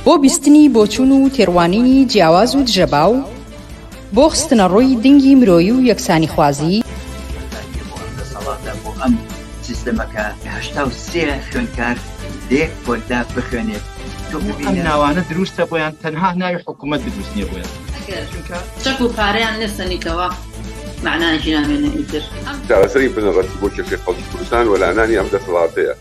بۆ بیستنی بۆچوون و تێڕوانینی جیاواز و دژەباو، بۆ خستنەڕووی دنگی مرۆیی و یەکسانیخوازی. بەتایبەتی بۆ ئەم دەسەڵاتە، بۆ ئەم سیستەمە کە 83 خوێندکار لە یەک پۆلدا بخوێنێت، تۆ ئەم ببینە. ناوانە دروستە بۆیان تەنها ناوی حکومەت دروست نیە بۆیان. ئەگەر چونکە. چەک و پارەیان لێ سەنیتەوە مەعنایەکی نامێنێ ئیتر. چارەسەری بنەڕەتی بۆ کێشەی خەڵکی کوردستان وەلانانی ئەم دەسەڵاتەیە.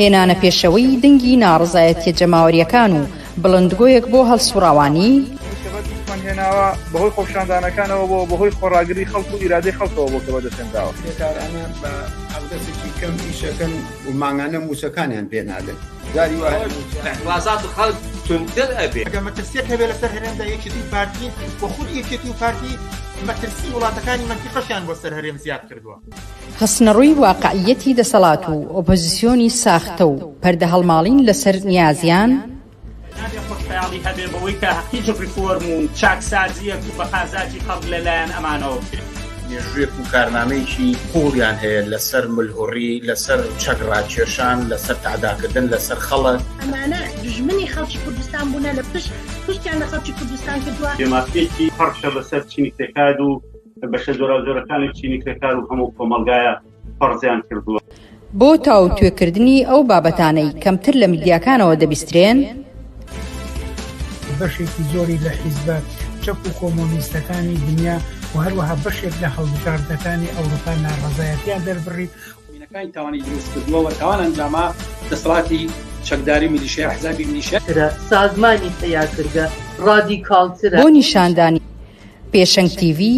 هێنانە پێشەوەی دەنگی ناڕەزایەتیە جەماوەریەکان و بڵندگۆیەک بۆ هەڵسوڕاوانی. ئەوەی کە بەدەستمان هێناوە بەهۆی خۆپیشاندانەکانەوە بووە، بەهۆی خۆڕاگری خەڵک و ئیرادەی خەڵکەوە بووە کە بەدەستهێنراوە. کرێکارانە بە حەقدەستێکی کەم ئیشەکەن و مانگانە مووچەکانیان پێ نادەن. جاری وا هەیە مووچە. ئیعتڕازات خەڵک توندتر ئەبێ. ئەگەر مەترسیەک هەبێ لەسەر هەرێمدا یەکێتی و پارتین و خودی یەکێتی و پارتی مەترسی وڵاتەکانی مەنتیقەشیان بۆ سەر هەرێم زیاد کردووە. خستنەڕووی واقعییەتی دەسەڵات و ئۆپۆزیسیۆنی ساختە و پەردەهەڵماڵین لەسەر نیازیان. نابێ خۆشخەیاڵی هەبێ بەوەی کە هیچ ڕیفۆرم و چاکسازییەک بە قازاجی خەڵک لە لایەن ئەمانەوە بکرێ. مێژوویەک و کارنامەیەکی قووڵیان هەیە لەسەر ملهوڕی، لەسەر چەک ڕاکێشان، لەسەر تەعداکردن لەسەر خەڵک. ئەمانە دوژمنی خەڵکی کوردستان بوونە لە پشت پشتیان لە خەڵکی کوردستان کردووە. بێمافییەکی پەڕشە بەسەر چینی کرێکار و بەشە جۆراوجۆرەکانی چینی کرێکار و هەموو کۆمەڵگایە فەرزیان کردووە. بۆ تاوتوێکردنی ئەو بابەتانەی کەمتر لە میدیاکانەوە دەبیسترێن. بەشێکی زۆری لە حیزبە چەپ و کۆمۆنیستەکانی دنیا و هەروەها بەشێک لە هەڵبژاردنەکانی ئەوروپا ناڕەزایەتیان دەربڕی. مینەکانی تاوانی دروست کردووە و تاوان ئەنجاما دەسەڵاتی چەکداری میلیشیا ئەحزابی میلیشیا. ترە، سازمانی پەیا کردگە، ڕادیکاڵترە. بۆ نیشاندانی پێشەنگ تیڤی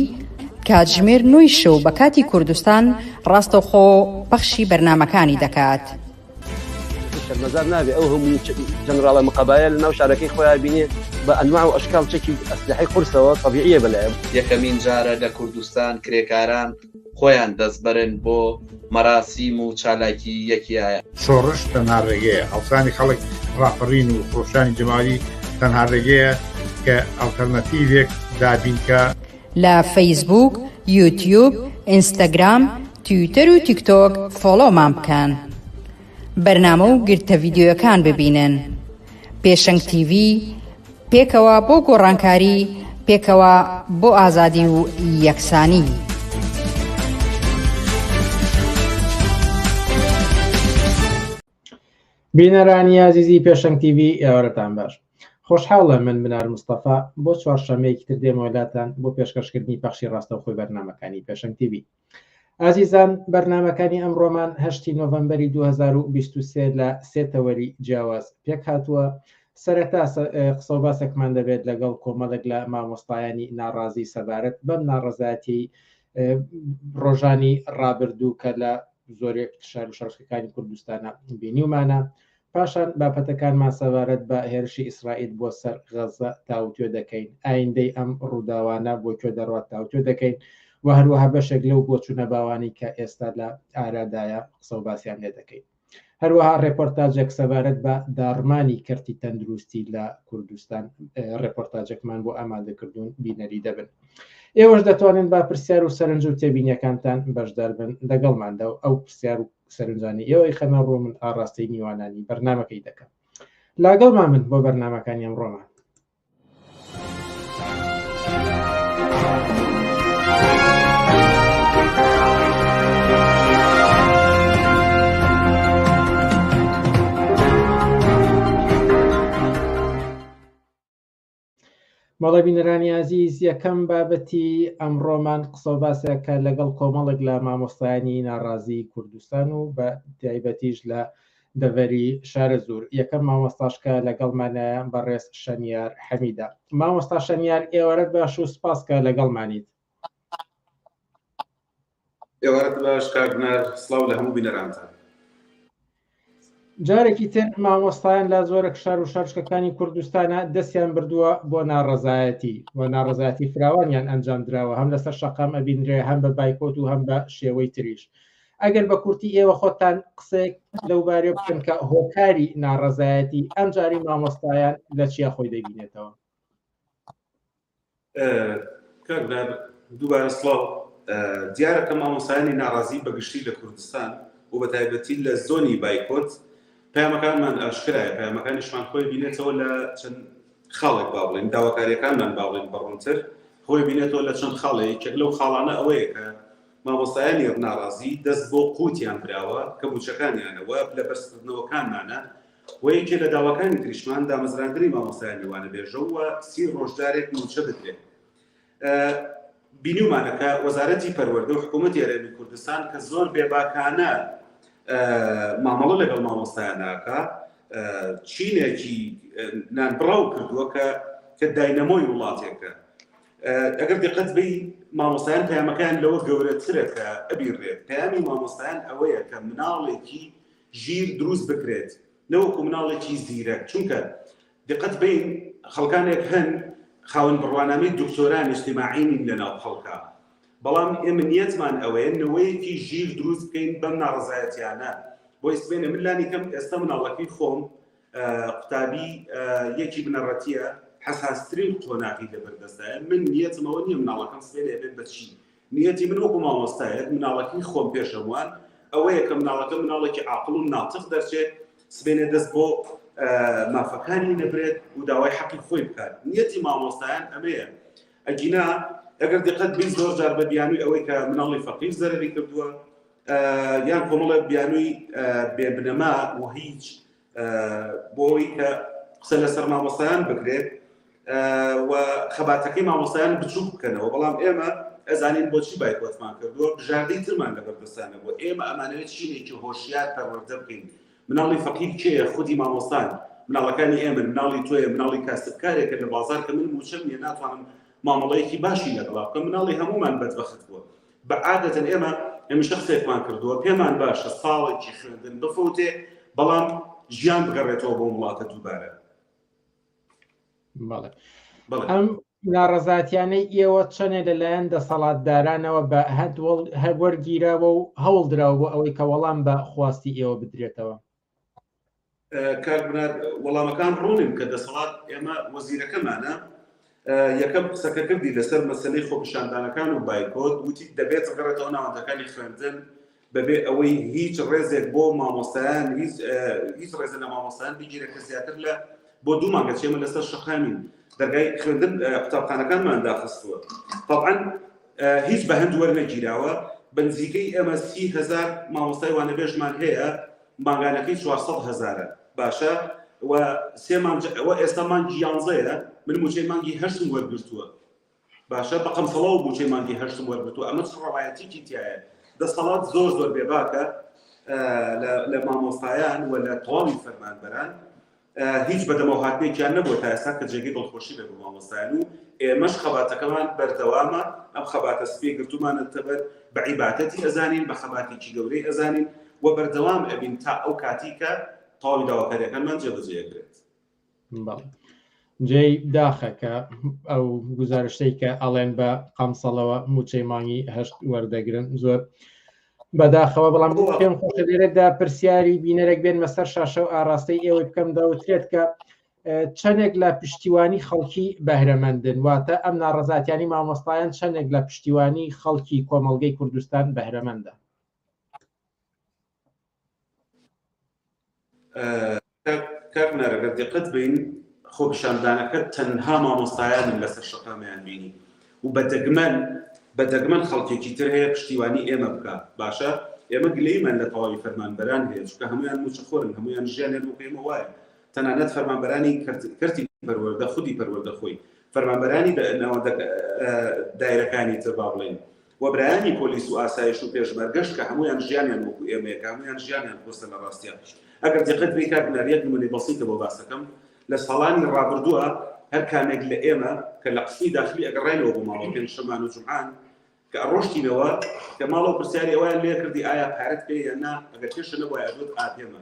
کاتژمێر نۆی شەو بە کاتی کوردستان ڕاستەوخۆ پەخشی بەرنامەکانی دەکات. شەرمەزار نابێ ئەو هەموو جەنراڵە مقەبایە لە ناو شارەکەی خۆیان بینێ بە ئەنواع و ئەشکال چەکی ئەسلحەی قورسەوە تەبیعیە بەلایە. یەکەمین جارە لە کوردستان کرێکاران خۆیان دەستبەرن بۆ مەراسیم و چالاکی یەکی ئایار. شۆڕش تەنها ڕێگەیە، هەڵسانی خەڵک، ڕاپەڕین و خرۆشانی جەماوەری تەنها ڕێگەیە کە ئەڵتەرناتیڤێک دابین کا. لە فەیسبووک، یوتیوب، ئینستاگرام، تویتەر و تیکتۆک فۆڵۆمان بکەن. بەرنامە و گرتە ڤیدیۆیەکان ببینن. پێشەنگ تیڤی، پێکەوە بۆ گۆڕانکاری، پێکەوە بۆ ئازادی و یەکسانی. بینەرانی ئازیزی پێشەنگ تیڤی ئێوارەتان باش خۆشحاڵە من بنار مستەفا بۆ چوارشەمەیەکی تر دێمەوە لاتان بۆ پێشکەشکردنی پەخشی ڕاستەوخۆی بەرنامەکانی پێشەنگ تیڤی ئازیزان بەرنامەکانی ئەمڕۆمان هەشتی نۆڤەمبەری 2023 لە سێ تەوەری جیاواز پێکهاتووە سەرەتا قسە و باسێکمان دەبێت لەگەڵ کۆمەڵێک لە مامۆستایانی ناڕازی سەبارەت بەم ناڕەزایەتی ڕۆژانی ڕابردوو کە لە زۆرێک شار و شارۆچکەکانی کوردستانە بینیومانە پاشان بابەتەکانمان سەبارەت بە هێرشی ئیسرائیل بۆ سەر غەززە تاوتوێ دەکەین، ئایندەی ئەم ڕووداوانە بۆ کوێ دەڕوات تاوتوێ دەکەین و هەروەها بەشێک لەو بۆچوونە باوانەی کە ئێستا لە ئارادایە قسە و باسیان لێ دەکەین. هەروەها ڕێپۆرتاجێک سەبارەت بە داڕمانی کەرتی تەندروستی لە کوردستان ڕێپۆرتاجێکمان بۆ ئامادەکردوون بینەری دەبن. ئێوەش دەتوانن با پرسیار و سەرنج و تێبینیەکانتان بەشدار بن لەگەڵماندا و ئەو پرسیار و سەرنجانی ئێوەی خەمە ڕوو من ئاڕاستەی میوانانی بەرنامەکەی دەکەم لاگەڵمان بن بۆ بەرنامەکانی ئەمڕۆمان. بەڵێ بینەرانی ئازیز یەکەم بابەتی ئەمڕۆمان قسە و باسێکە لەگەڵ کۆمەڵێک لە مامۆستایانی ناڕازی کوردستان و بە تایبەتیش لە دەڤەری شارەزوور یەکەم مامۆستاش کە لەگەڵمانایە بەڕێز شەنیار حەمیدە مامۆستا شەنیار ئێوارەت باش و سپاس کە لەگەڵمانیت ئێوارەت باش کاک بنار سڵاو لە هەموو بینەرانتان. جارێکی تر مامۆستایان لە زۆرێک شار و شارچکەکانی کوردستانە دەستیان بردووە بۆ ناڕەزایەتی و ناڕەزایەتی فراوانیان ئەنجام دراوە هەم لەسەر شەقام ئەبینرێ هەم بە بایکۆت و هەم بە شێوەی تریش ئەگەر بە کورتی ئێوە خۆتان قسەیەک لەو بارەیە بکەن کە هۆکاری ناڕەزایەتی ئەمجاری مامۆستایان لە چیا خۆی دەبینێتەوە کاک بنار دووبارە سڵاو دیارە کە مامۆستایانی ناڕازی بە گشتی لە کوردستان و بە تایبەتی لە زۆنی بایکۆت. پەیامەکانمان ئاشکرایە، پەیامەکانیشمان خۆی بینێتەوە لە چەند خاڵێک با بڵێین، داواکارییەکانمان با بڵێین بە ڕوونتر خۆی بینێتەوە لە چەند خاڵێک، یەکێک لەو خاڵانە ئەوەیە کە مامۆستایانی ناڕازی دەست بۆ قوتیان براوە کە مووچەکانیانە و لە بەرزکردنەوەکانمانە و یەکێ لە داواکانی تریشمان دامەزراندنی مامۆستایانی وانەبێژە و سی ڕۆژ جارێک مووچە بدرێت. بینیومانە کە وەزارەتی پەروەردە و حکوومەتی هەرێمی کوردستان کە زۆر بێباکانە مامەڵە لەگەڵ مامۆستایان ناکا چینێکی نانبڕاو کردووە کە کە داینەمۆی وڵاتێکە ئەگەر دقت بی مامۆستایان پەیامەکان لەوە گەورەترە کە ئەبیڕێت پەیامی مامۆستایان ئەوەیە کە مناڵێکی ژیر دروست بکرێت نەوەکو مناڵێکی زیرەک چونکە دقەت بەین خەڵکانێک هەن خاوەن بڕوانامەی دکتۆران ئیجتیماعی نین لەناو خەڵکا بەڵام ئێمە نیەتمان ئەوەیە نەوەیەکی ژیر دروست بکەین بەم ناڕەزایەتیانە بۆی سبەینێ من لانی کەم ئێستا مناڵەکەی خۆم قوتابی یەکی بنەڕەتیە حەساسترین قۆناغی لەبەردەستایە من نیەتم ئەوە نییە مناڵەکەم سبەینێ بێت بە چی نیەتی من وەکو مامۆستایەک مناڵەکەی خۆم پێش هەمووان ئەوەیە کە مناڵەکە مناڵێکی عاقڵ و ناتق دەرچێت سبەینێ دەست بۆ مافەکانی نەبرێت و داوای حەقی خۆی بکات نیەتی مامۆستایان ئەمەیە ئەگینا ئەگەر دقت بی زۆر جار بە بیانوی ئەوەی کە مناڵی فەقیر زەرەری کردووە یان کۆمەڵێک بیانوی بێبنەما و هیچ بۆ ئەوەی کە قسە لەسەر مامۆستایان بکرێت و خەباتەکەی مامۆستایان بچووک بکەنەوە بەڵام ئێمە ئەزانین بۆچی بایکۆتمان کردووە بژاردەی ترمان لەبەردەستان نەبووە ئێمە ئەمانەوێت چینێکی هۆشیار پەروەردە بکەین مناڵی فەقیر کێیە خودی مامۆستان مناڵەکانی ئێمە مناڵی تۆیە مناڵی کاسبکارێکە لە بازار کە من موچەم نییە ناتوانم مامەڵەیەکی باشی لەگەڵا بکەم مناڵی هەمومان بەدبەخت بووە بە عادەتەن ئێمە هەمیشە قسەیەکمان کردووە پێمان باشە ساڵێکی خوێندن بفەوتێ بەڵام ژیان بگەڕێتەوە بۆ وڵاتە دووبارە. بەڵێ ئەم ناڕەزاتیانەی ئێوە چەنێ لەلایەن دەسەڵاتدارانەوە بە هەر وەرگیراوە و هەوڵ دراوە بۆ ئەوەی کە وەڵام بە خواستی ئێوە بدرێتەوە؟ کاک بنار وەڵامەکان ڕوونن کە دەسەڵات ئێمە وەزیرەکەمانە یەکەم قسەکە کردی لەسەر مەسلەی خۆپیشاندانەکان و بایکۆت وتی دەبێت بگەڕێتەوە ناوەندەکانی خوێندن بەبێ ئەوەی هیچ ڕێزێک بۆ مامۆستایان هیچ هیچ ڕێزە لە مامۆستایان بگیرە کە زیاتر لە بۆ دوو مانگە چێمە لەسەر شەقامین دەرگای خوێندن قوتابخانەکانمان داخستووە طبعا هیچ بە هەند وەرنەگیراوە بەنزیکەی ئێمە 30هزار مامۆستای وانەبێژمان هەیە مانگانەکەی 400 هەزارە باشە و سێ مانگ ئەوە ئێستا مانگی یانزەیە من موچەی مانگی هەشتم وەرگرتووە باشە بە قەمسەڵەوە موچەی مانگی هەشتم وەرگرتووە ئەمە چ ڕەوایەتیکی تایە دەسەڵات زۆر زۆر بێباکە لە مامۆستایان و لە تەواوی فەرمانبەران هیچ بەدەمەوهاتنێکیان نەبووە تا ئێستا کە جێگەی دڵخۆشی بێ بۆ مامۆستایان و ئێمەش خەباتەکەمان بەردەوامە ئەم خەباتە سپیە گرتوومانەتە بەر بە عیبادەتی ئەزانین بە خەباتێکی گەورەی ئەزانین و بەردەوام ئەبین تا ئەو کاتی کە تەواوی داواکاریەکانمان جێبەجێ ئەکرێت. بەڵێ جێی داخە کە ئەو گوزارشتەی کە ئەڵێن بە قەمسەڵەوە موچەی مانگی هەشت وەردەگرن زۆر بەداخەوە بەڵام پێم خۆشە لێرەدا پرسیاری بینەرێک بێنمە سەر شاشە و ئاراستەی ئێوەی بکەم دەوترێت کە چەندێک لە پشتیوانی خەڵکی بەهرەمەندن واتە ئەم ناڕەزاتیانی مامۆستایان چەندێک لە پشتیوانی خەڵکی کۆمەڵگەی کوردستان بەهرەمەندە کاک منار ئەگەر دیقەت بین خۆپیشاندانەکە تەنها مامۆستایانن لەسەر شەقامیان بینی و بە دەگمەن بە دەگمەن خەڵکێکی تر هەیە پشتیوانی ئێمە بکە باشە ئێمە گلەیمان لە تەواوی فەرمانبەران هەیە چونکە هەمویان موچەخۆرن هەمویان ژیانیان وەکو ئێمە وایە تەنانەت فەرمانبەرانی کەرتی پەروەردە خودی پەروەردە خۆی فەرمانبەرانی ناوەندە دایرەکانی تر با بڵێین و برایانی پۆلیس و ئاسایش و پێشمەرگەش کە هەموویان ژیانیان وەکو ئێمەیە کە هەموویان ژیانیان قورسە لە ڕاستیا ئەگەر دیقەت بەی کاک بنار یەک نمونەی بەسیتە بۆ باسەکەم لە ساڵانی ڕابردووە هەر کامێک لە ئێمە کە لە قسمی داخلی ئەگەڕاینەوە بۆ ماڵەوە پێنجشەمان و جومعان کە ئەڕۆشتینەوە کە ماڵەوە پرسیاری ئەویان لێ کردی ئایا پارەت پێ یان نا ئەگەر پێشە نەبوایە ئەگوت ئا پێمە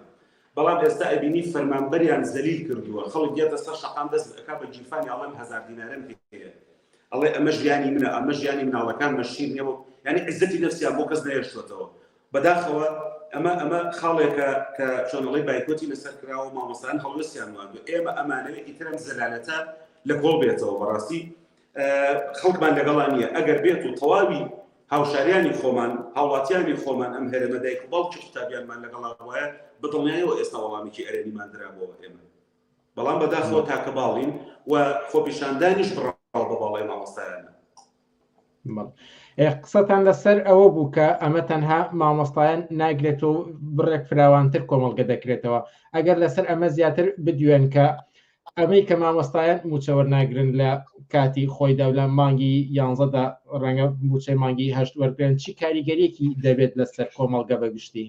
بەڵام ئێستا ئەبینی فەرمانبەریان زەلیل کردووە خەڵک یەتە سەر شەقام دەست ئەکا بە گیرفانی ئەڵێم هەزار دینارم پێیە ئەڵێ ئەمە ژیانی منە ئەمە ژیانی مناڵەکانمە شیر نیە بۆ یعنی عزەتی نەفسیان بۆ کەس نەهێشتوەتەوە بەداخەوە ئەمە ئەمە خاڵێکە کە چۆنەڵی بایکۆتی لەسەر کراوە مامۆستایان هەڵوێستیان واندوە ئێمە ئەمانەوێ ئیتر ئەم زەلالەتە لە کۆڵ بێتەوە بەڕاستی خەڵکمان لەگەڵا نییە ئەگەر بێت و تەواوی هاوشاریانی خۆمان، هاوڵاتیانی خۆمان ئەم هەرێمە دایک و باوکی قوتابیانمان لەگەڵا بوایە بە دڵنیایەوە ئێستا وەڵامێکی ئەرێنیمان درابۆوە ئێمە. بەڵام بەداخەوە تاکە باڵین و خۆپیشاندانیش بڕاو بە باڵای مامۆستایانە. قسەتان لەسەر ئەوە بوو کە ئەمە تەنها مامۆستایان ناگرێت و بڕێک فراوانتر کۆمەڵگە دەکرێتەوە ئەگەر لەسەر ئەمە زیاتر بدوێن کە ئەمەی کە مامۆستایان موچە وەرناگرن لە کاتی خۆیدا و لە مانگی یانزەدا ڕەنگە موچەی مانگی هەشت وەرگرن چی کاریگەریەکی دەبێت لەسەر کۆمەڵگە بەگشتی؟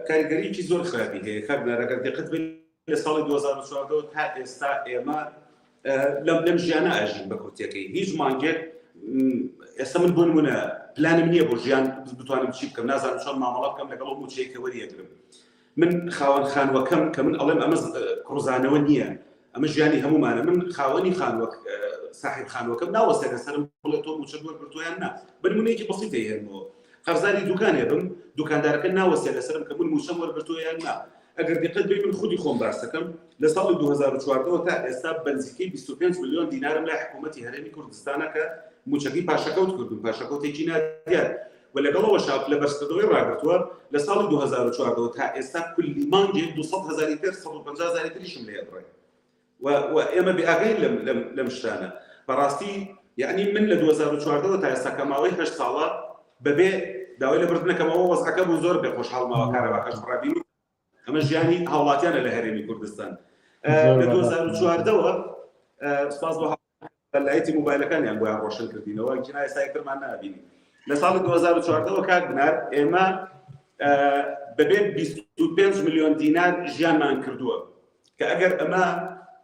کاریگەریی زۆر خراپی هەیە کاک بنار ئەگەر دقت بێت لە ساڵی 2014 تا ئێستا ئێمە لەم لەم ژیانە ئەژین بە کورتەکەی هیچ مانگێک ئێستا من بۆ نمونە پلانم نییە بۆ ژیان بتوانم چی بکەم نازانم چۆن مامەڵە بکەم لەگەڵ ئەو موچەیە کە وەریەگرم من خاوەن خانوەکەم کە من ئەڵێم ئەمە کڕزانەوە نییە ئەمە ژیانی هەمومانە من خاوەنی خانوەک ساحب خانوەکەم ناوەستێ لەسەرم بڵێ تۆ موچەت وەرگرتووە یان نا بە نمونەیەکی بەسیت دەیهێنمەوە قەرزاری دوکانێ بم دوکاندارەکە ناوەستێ لەسەرم کە من موچەم وەرگرتووە یان نا ئەگەر دیقەت بەی من خودی خۆم باسەکەم لە ساڵی 2014 تا ئێستا بەنزیکەی 25 ملیۆن دینارم لای حکوومەتی هەرێمی کوردستانە کە موچەکەی پاشەکەوت کردم پاشەکەوتێکی نادیار و لەگەڵەوەشا پلە بەرزکردنەوەی ڕاگرتووە لە ساڵی 2014 تا ئێستا کولی مانگێک 200 هزاری تر 150 هزاری تریشم لێ بڕێ و و ئێمە بێ ئاگاین لەم لەم لەم شتانە بەڕاستی یعنی من لە 2014 تا ئێستا کە ماوەی هەشت ساڵە بەبێ داوای لە بردنەکەمەوە وەزعەکە بوو زۆر بێ خۆشحاڵ ماوە کارەباکەش بڕابین ئەمە ژیانی هاوڵاتیانە لە هەرێمی کوردستان لە 2014ەوە سپاس بۆ لایتی موبایلەکانیان بۆیان ڕۆشن کردینەوە گینا ئێستا یەکترمان نابینی لە ساڵی 2014ەوە کاک بنار ئێمە بەبێ 25 ملیۆن دینار ژیانمان کردووە کە ئەگەر ئەمە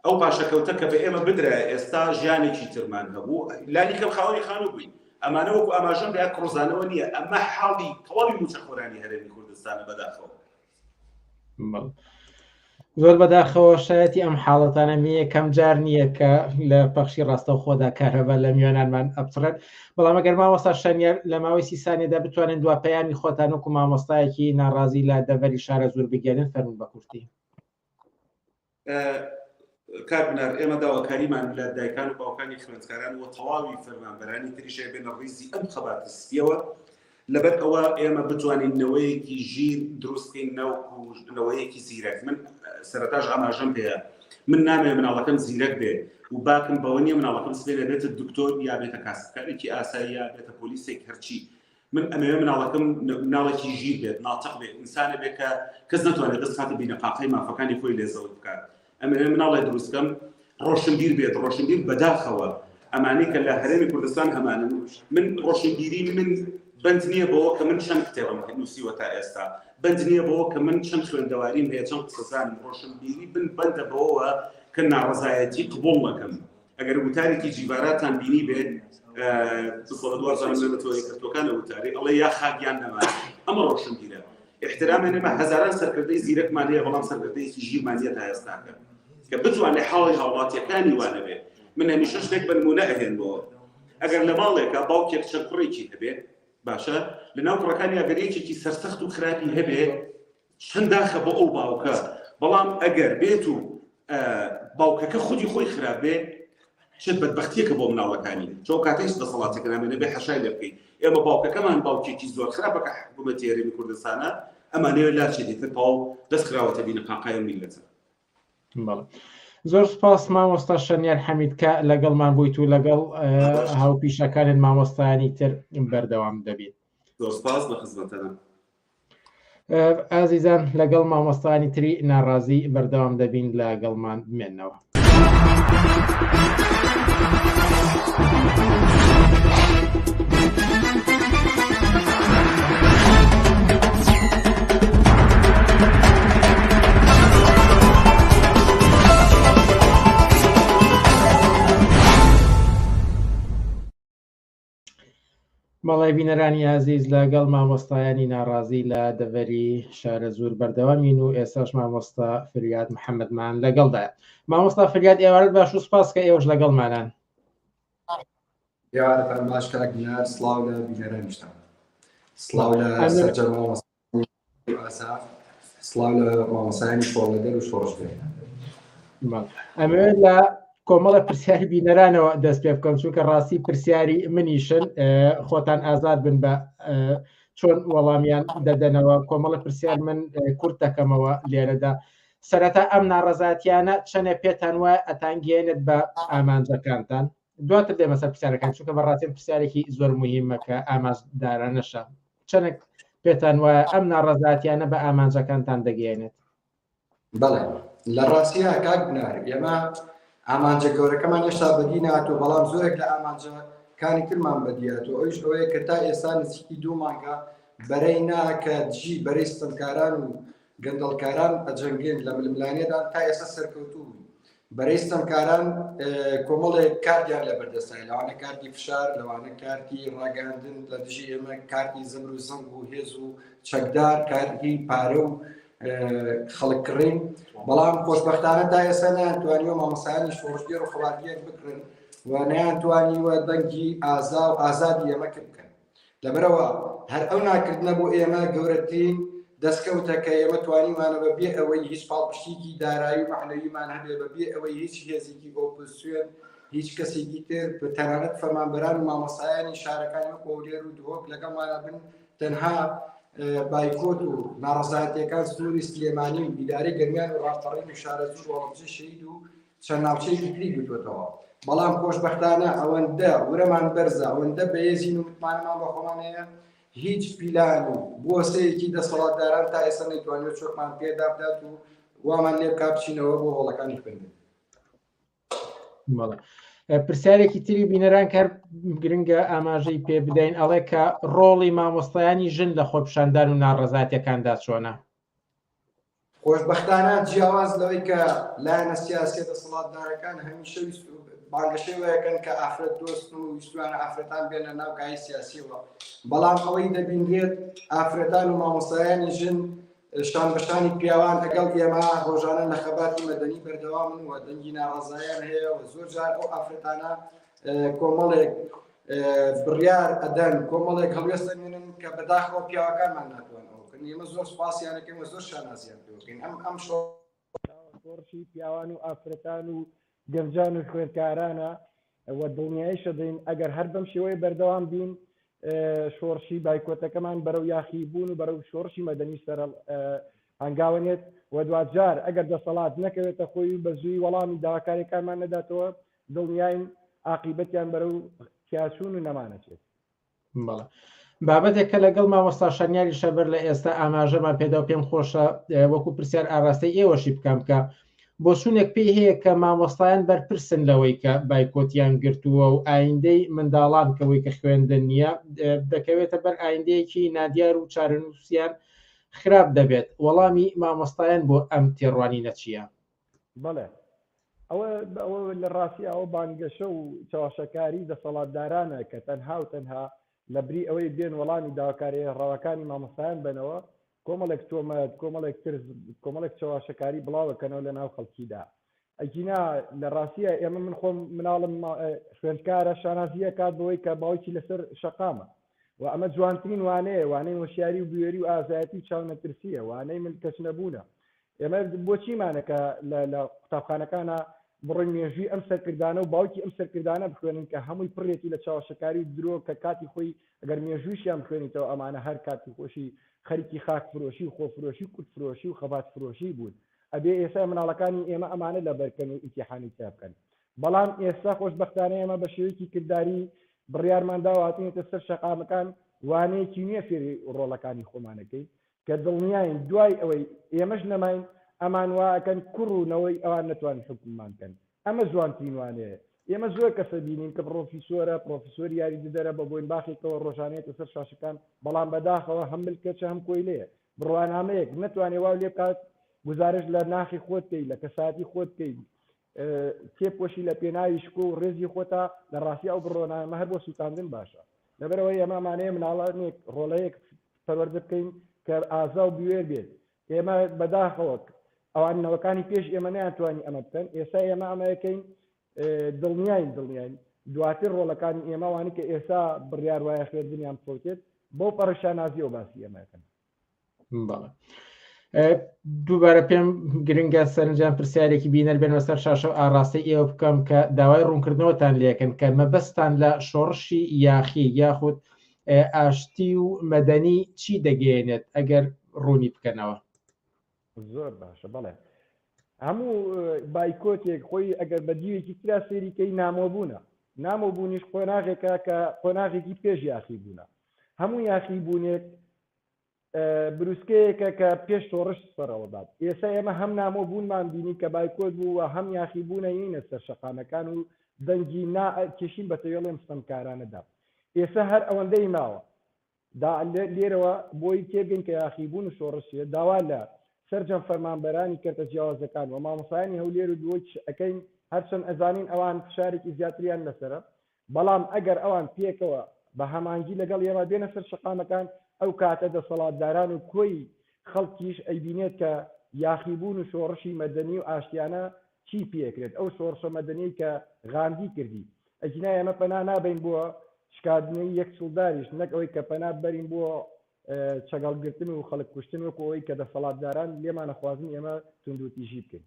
ئەو پاشەکەوتە کە بە ئێمە بدرایە ئێستا ژیانێکی ترمان هەبوو لانی کەم خاوەنی خانوو بووین ئەمانە وەکو ئاماژەم پێ کڕۆزانەوە نییە ئەمە حاڵی تەواوی مووچەخۆرانی هەرێمی کوردستانە بەداخەوە. زۆر بەداخەوە شایەتی ئەم حاڵەتانە یەکەم جار نییە کە لە پەخشی ڕاستەوخۆدا کارەبا لە میوانانمان ئەپچڕێت بەڵام ئەگەر مامۆستا شەنیار لە ماوەی سی سانیەدا بتوانن دوا پەیامی خۆتان وەکو مامۆستایەکی ناڕازی لە دەڤەری شارەزوور بگەێنن فەرموون بە کورتی. کاک بنار ئێمە داواکاریمان لە دایکان و باوکانی خوێندکاران و تەواوی فەرمانبەرانی تریش هەیە بێنە ڕیزی ئەم خەباتە سپیەوە لەبەر ئەوە ئێمە بتوانین نەوەیەکی ژیر دروست بکەین نەوەکو نەوەیەکی زیرەک من سەرەتاش ئاماژەم پێیە من نامەوێ مناڵەکەم زیرەک بێ و باکم بەوە نییە مناڵەکەم سبەینێ بێتە دکتۆر یا بێتە کاسبکارێکی ئاسایی یا بێتە پۆلیسێک هەرچی من ئەمەوێ مناڵەکەم مناڵێکی ژیر بێت ناتق بێت ئینسانە بێت کە کەس نەتوانێت دەست خاتە بینەقاقای مافەکانی خۆی لێ زەوت بکات ئەمەوێ مناڵێ دروست کەم ڕۆشنبیر بێت ڕۆشنبیر بەداخەوە ئەمانەی کە لە هەرێمی کوردستان هەمانن من ڕۆشنبیری من بەند نییە بەوە کە من چەند کتێبم نووسیوە تا ئێستا بەند نییە بەوە کە من چەند خوێندەواریم هەیە چەند قسەزانم ڕۆشنبیری بن بەندە بەوەوە کە ناڕەزایەتی قبوڵ نەکەم ئەگەر وتارێکی جیڤاراتان بینی بێت بسەڵە دوازانم لە نەتەوە یەکگرتووەکانە وتاری ئەڵێ یا خاک یان نەمان ئەمە ڕۆشنبیرە احترامیان ئێمە هەزاران سەرکردەی زیرەکمان هەیە بەڵام سەرکردەیەکی ژیرمان نییە تا ئێستاکە کە بتوانێت حاڵی هاوڵاتیەکانی وانەبێ من هەمیشە شتێک بە نمونە ئەهێنمەوە ئەگەر لە ماڵێکە باوکێک چەند کوڕێکی هەبێ باشە لەناو کوڕەکانی ئەگەر یەکێکی سەرسەخت و خراپی هەبێ چەند داخە بۆ ئەو باوکە بەڵام ئەگەر بێت و باوکەکە خودی خۆی خراپ بێ چ بەدبەختیەکە بۆ مناڵەکانی چۆ کاتە هیچ دەسەڵاتێک نامێنێ بێ حەشای لێ بکەیت ئێمە باوکەکەمان باوکێکی زۆر خراپە کە حکوومەتی هەرێمی کوردستانە ئەمانەوێت لاچێت تر تەواو دەست خراوەتە بینە قاقای میلەتە بەڵێ زۆر سپاس مامۆستا شەنیار حەمید کە لەگەڵمان بوویت و لەگەڵ هاوپیشەکانت مامۆستایانی تر بەردەوام دەبیت زۆر سپاس لە خزمەتەنە ئازیزان لەگەڵ مامۆستایانی تری ناڕازی بەردەوام دەبین لەگەڵمان بمێنەوە. بەڵێ بینەرانی ئازیز لەگەڵ مامۆستایانی ناڕازی لە دەڤەری شارەزوور بەردەوامین و ئێستاش مامۆستا فریاد محەممەدمان لەگەڵدایە مامۆستا فریاد ئێوارت باش و سپاس کە ئێوەش لەگەڵمانان ئێوارەتان باش کاک بینار سڵاو لە بینەرانیشتان سڵاو لە سەرجەم مامۆستا ئاسا سڵاو لە مامۆستایانی شۆڕلەگەر و شۆڕشگەر ئەمەوێت لە کۆمەڵە پرسیاری بینەرانەوە دەست پێ بکەم چونکە ڕاستی پرسیاری منیشن خۆتان ئازاد بن بە چۆن وەڵامیان دەدەنەوە کۆمەڵە پرسیار من کورت دەکەمەوە لێرەدا سەرەتا ئەم ناڕەزاتیانە چەنێ پێتان وایە ئەتانگەیەنێت بە ئامانجەکانتان دواتر دێمە سەر پرسیارەکان چونکە بەڕاستی پرسیارێکی زۆر مهمە کە ئامانجدارانەشە چەنێک پێتان وایە ئەم ناڕەزاتیانە بە ئامانجەکانتان دەگەیەنێت بەڵێ لە ڕاستیا کاک بنار ئێمە ئامانجە گەورەکەمان هێشتا بەدی ناتوە بەڵام زۆرێک لە ئامانجەکانی ترمان بەدیاتوە ئەویش ئەوەیە کە تا ئێستا نزیکی دوو مانگە بەرەی نا کە دژی بەرەی ستەمکاران و گەندەڵکاران ئەجەنگێن لە ململانێدان تا ئێستا سەرکەوتوو بووین بەرەی ستەمکاران کۆمەڵێک کارتیان لە بەردەستای لەوانە کارتی فشار لەوانە کارتی ڕاگەاندن لە دژی ئێمە کارتی زەبر و زەنگ و هێز و چەکدار کارتی پارە و خەڵک کڕین بەڵام خۆشببختانە تا ئێستا نەیانتوانیوە مامۆستایانی شۆڕشگێڕ و خەباتگێر بکڕن و نەیانتوانیوە دەنگی ئازا و ئازادی ئێمە بکەن لەبەرئەوە هەر ئەو ناکردنە بۆ ئێمە گەورەترین دەستکەوتە کە ئێمە توانیمانە بە بێ ئەوەی هیچ پاڵپشتیکی دارایی و مەعنەویمان هەبێ بە بێ ئەوەی هیچ هێزێکی ئۆپۆزسیۆن هیچ کەسێکی تر تەنانەت فەرمانبەران و مامۆستایانی شارەکانی وەکو هەولێر و دهۆک لەگەڵمانە بن تەنها بایکۆت و ناڕەزایەتیەکان سنووری سلێمانی و ئیدارەی گەرمیان و ڕاپەڕین و شارەزوور و هەڵەبجەی شەهید و چەند ناوچەیەکی تری گرتووەتەوە بەڵام خۆشبەختانە ئەوەندە ورەمان بەرزە ئەوەندە بەهێزین و متمانەمان بە خۆمان هەیە هیچ پیلان و بۆسەیەکی دەسەڵاتداران تا ئێستا نەیتوانیوە چۆکمان پێدا بدات و وامان لێ بکا بچینەوە بۆ هۆڵەکانی خوێندن. بەڵێ. پرسیارێکی تری بینەران کار گرنگە ئاماژەی پێ بدەین ئەڵێ کە ڕۆڵی مامۆستایانی ژن لە خۆپیشاندان و ناڕەزاتیەکاندا چۆنە؟ خۆشبەختانە جیاواز لەوەی کە لایەنە سیاسیە دەسەڵاتدارەکان هەمیشە بانگەشەی وەکەن کە ئافرەت دۆستن و ویستویانە ئافرەتان بێنە ناو کایەی سیاسیەوە بەڵام ئەوەی دەبینرێت ئافرەتان و مامۆستایانی ژن شان بەشانی پیاوان لەگەڵ ئێمە ڕۆژانە لە خەباتی مەدەنی بەردەوامن و دەنگی ناڕەزایان هەیە و زۆر جار ئەو ئافرەتانە کۆمەڵێک بڕیار ئەدەن کۆمەڵێک هەڵوێست ئەنوێنن کە بەداخەوە پیاوەکانمان ناتوان ئەوە بکەن ئێمە زۆر سوپاسیان ئەکەین و زۆر شانازیان پێوەکەین ئەم ئەم شۆڕشی پیاوان و ئافرەتان و گەنجان و خوێندکارانە و دڵنیاییش ئەدەین ئەگەر هەر بەم شێوەیە بەردەوام بین شۆڕشی بایکۆتەکەمان بەرەو یاخی بوون و بەرەو شۆڕشی مەدەنی سەر هەنگاوەنێت و دواجار ئەگەر دەسەڵات نەکەوێتە خۆی و بە زووی وەڵامی داواکاریەکانمان نەداتەوە دڵنیاین ئاقیبەتیان بەرەو تیاچوون و نەمان ئەچێت. بەڵێ بابەتێک کە لەگەڵ مامۆستا شەنیاری شەبەر لە ئێستا ئاماژەمان پێدا و پێم خۆشە وەکو پرسیار ئاراستەی ئێوەشی بکەم کە بۆچوونێک پێی هەیە کە مامۆستایان بەرپرسن لەوەی کە بایکۆتیان گرتووە و ئایندەی منداڵان کەوەی کە خوێندن نییە دەکەوێتە بەر ئایندەیەکی نادیار و چارەنووسیان خراپ دەبێت وەڵامی مامۆستایان بۆ ئەم تێڕوانینە چییە؟ بەڵێ ئەوە ئەوە لە ڕاستی ئەوە بانگەشە و چەواشەکاری دەسەڵاتدارانە کە تەنها و تەنها لە بری ئەوەی بێن وەڵامی داواکاریە ڕەواکانی مامۆستایان بەنەوە کۆمەڵێک تۆمەت کۆمەڵێک ترس کۆمەڵێک چەواشەکاری بڵاوەکەنەوە لە ناو خەڵکیدا ئەگینا لە ڕاستیە ئێمە من خۆم مناڵم خوێندکارە شانازیە کات بەوەی کە باوکی لەسەر شەقامە و ئەمە جوانترین وانەیە وانەی هۆشیاری و بوێری و ئازایەتی و چاونەترسیە وانەی من کەس نەبوونە ئێمە بۆچیمانە کە لە قوتابخانەکانە بڕۆین مێژووی ئەم سەرکردانە و باوکی ئەم سەرکردانە بخوێنین کە هەمووی پڕێتی لە چاوەشەکاری و درۆ کە کاتی خۆی ئەگەر مێژوویشیان بخوێنیتەوە ئەمانە هەر کاتی خۆشی خەریکی خاک فرۆشی و خۆفرۆشی و کورد فرۆشی و خەبات فرۆشی بوون ئەبێ ئێستا مناڵەکانی ئێمە ئەمانە لەبەرکەن و ئیمتیحانی تیا بکەن بەڵام ئێستا خۆشبەختانە ئێمە بە شێوەیەکی کرداری بڕیارمان داوە هاتوینەتە سەر شەقامەکان وانەیەکی نوێ فێری ڕۆڵەکانی خۆمانەکەین کە دڵنیاین دوای ئەوەی ئێمەش نەماین ئەمان وا ئەکەن کوڕ و نەوەی ئەوان نەتوانن حوکممان بکەن ئەمە جوانترین وانەیە ئێمە زۆر کەسە بینین کە پڕۆفیسۆرە پڕۆفیسۆری یاریدەدەرە بە بۆینباخێکەوە ڕۆژانە یەتە سەر شاشەکان بەڵام بەداخەوە هەم ملکەچە هەم کۆیلەیە بڕوانامەیەک نەتوانێ واو لێ بکات گوزارشت لە ناخی خۆت بکەی لە کەسایەتی خۆت بکەی تێبکۆشی لە پێناوی شکۆ و ڕێزی خۆتا لە ڕاستی ئەو بڕۆنامە هەر بۆ سووتاندن باشە لەبەرئەوەی ئێمە ئەمانەیە مناڵانێک ڕۆڵەیەک پەروەردە بکەین کە ئازا و بوێر بێت ئێمە بەداخەوە ئەوان نەوەکانی پێش ئێمە نەیانتوانی ئەمە بکەن ئێستا ئێمە ئەمە یەکەین دڵنیاین دڵنیاین دواتر ڕۆڵەکانی ئێمە وانی کە ئێستا بڕیار وایە خوێندنیان بفەوتێت بەو پەڕی شانازیەوە باسی ئێمە یەکەن بەڵێ. دووبارە پێم گرنگە سەرنجام پرسیارێکی بینەر بێنمە سەر شاشە و ئاڕاستەی ئێوە بکەم کە داوای ڕوونکردنەوەتان لێکن کە مەبەستان لە شۆڕشی یاخی یاخود ئاشتی و مەدەنی چی دەگەیەنێت ئەگەر ڕوونی بکەنەوە. زۆر باشە بەڵێ هەموو بایکۆتێک خۆی ئەگەر بە دیوێکی ترا سەیریکەی نامۆبوونە نامۆبوونیش قۆناغێکە کە قۆناغێکی پێش یاخی بوونە هەموو یاخی بوونێک بروسکەیەکە کە پێش شۆڕش سەرەوەدات ئێستا ئێمە هەم نامۆ بوونمان بینی کە بایکۆت بوو و هەم یاخی بوونە یینە سەر شەقامەکان و دەنگی نا کێشین بە تەوێڵێم ستەمکارانەدا ئێستا هەر ئەوەندەی ماوە دا لێرەوە بۆی تێبگەین کە یاخیبوون و شۆڕش چیە داوا لە سەرجەم فەرمانبەرانی کەرتە جیاوازەکان و مامۆستایانی هەولێر و دهۆکیش ئەکەین هەرچەند ئەزانین ئەوان فشارێکی زیاتریان لەسەرە بەڵام ئەگەر ئەوان پێکەوە بە هەمانگی لەگەڵ ئێمە بێنە سەر شەقامەکان ئەو کاتە دەسەڵاتداران و کۆی خەڵکیش ئەیبینێت کە یاخیبوون و شۆڕشی مەدەنی و ئاشتیانە چی پێکرێت ئەو شۆڕشە مەدەنیەی کە غاندی کردی ئەگینا ئێمە پەنا نابەین بۆ شکاندنەوەی یەک چڵداریش نەک ئەوەی کە پەنا بەرین بۆ چەگەڵگرتن و خەڵک کوشتن وەکو ئەوەی کە دەسەڵاتداران لێمانەخوازن ئێمە توندوتیژی بکەین.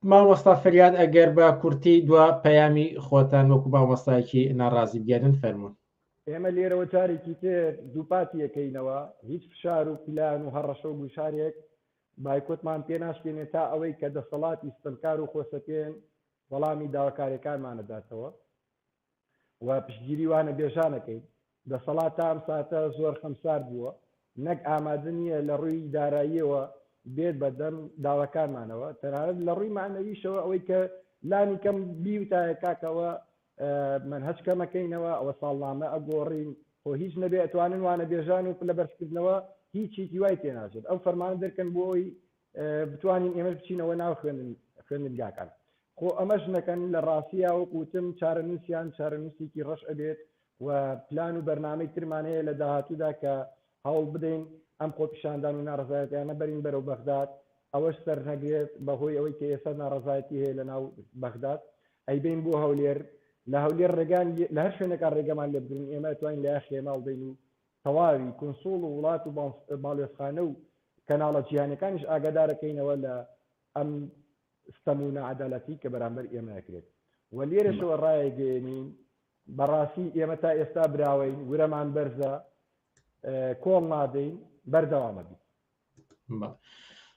مامۆستا فریاد ئەگەر بە کورتی دوا پەیامی خۆتان وەکو مامۆستایەکی ناڕازی بگەرن فەرموون. ئێمە لێرەوە جارێکی تر دووپاتی ئەکەینەوە هیچ فشار و پلان و هەڕەشە و گوشارێک بایکۆتمان پێ ناشکێنێت تا ئەوەی کە دەسەڵاتی ستەمکار و خۆسەپێن وەڵامی داواکاریەکانمان ئەداتەوە و پشتگیری وانەبێژان ئەکەین. دەسەڵات تا ئەم ساتە زۆر خەمسارد بووە، نەک ئامادە نییە لە ڕووی داراییەوە بێت بە دەم داواکانمانەوە، تەنانەت لە ڕووی مەعنەویشەوە ئەوەی کە لانی کەم بیوتایە کاکە ئەوە مەنهەج کەمەکەینەوە، ئەوە ساڵنامە ئەگۆڕین، خۆ هیچ نەبێ ئەتوانن وانەبێژان و پلە بەرزکردنەوە هیچێکی وای تێناچێت ئەو فەرمانە دەرکەن بۆ ئەوەی بتوانین ئێمەش بچینەوە ناو خوێندن خوێندنگاکان خۆ ئەمەش نەکەن لە ڕاستیا وەک وتم چارەنووسیان چارەنووسێکی ڕەش ئەبێت و پلان و بەرنامەی ترمان هەیە لە داهاتوودا کە هەوڵ بدەین ئەم خۆپیشاندان و ناڕەزایەتیانە بەرین بەرەو بەغداد ئەوەش سەرنەگرێت بەهۆی ئەوەی کە ئێستا ناڕەزایەتی هەیە لە ناو بەغداد ئەیبەین بۆ هەولێر لە هەولێر ڕێگان لە هەر شوێنێکا ڕێگەمان لێ بگرن ئێمە ئەتوانین لە خێمە هەڵدەین و تەواوی کونسوڵ و وڵات و باڵیۆزخانە و کەناڵە جیهانیەکانیش ئاگادارەکەینەوە لە ئەم ستەم و ناعەدالەتی کە بەرامبەر ئێمە ئەکرێت و لێرەشەوە ڕایەگەیەنین بەڕاستی ئێمە تا ئێستا براوەین ورەمان بەرزە کۆڵ نادەین بەردەوامە بیت.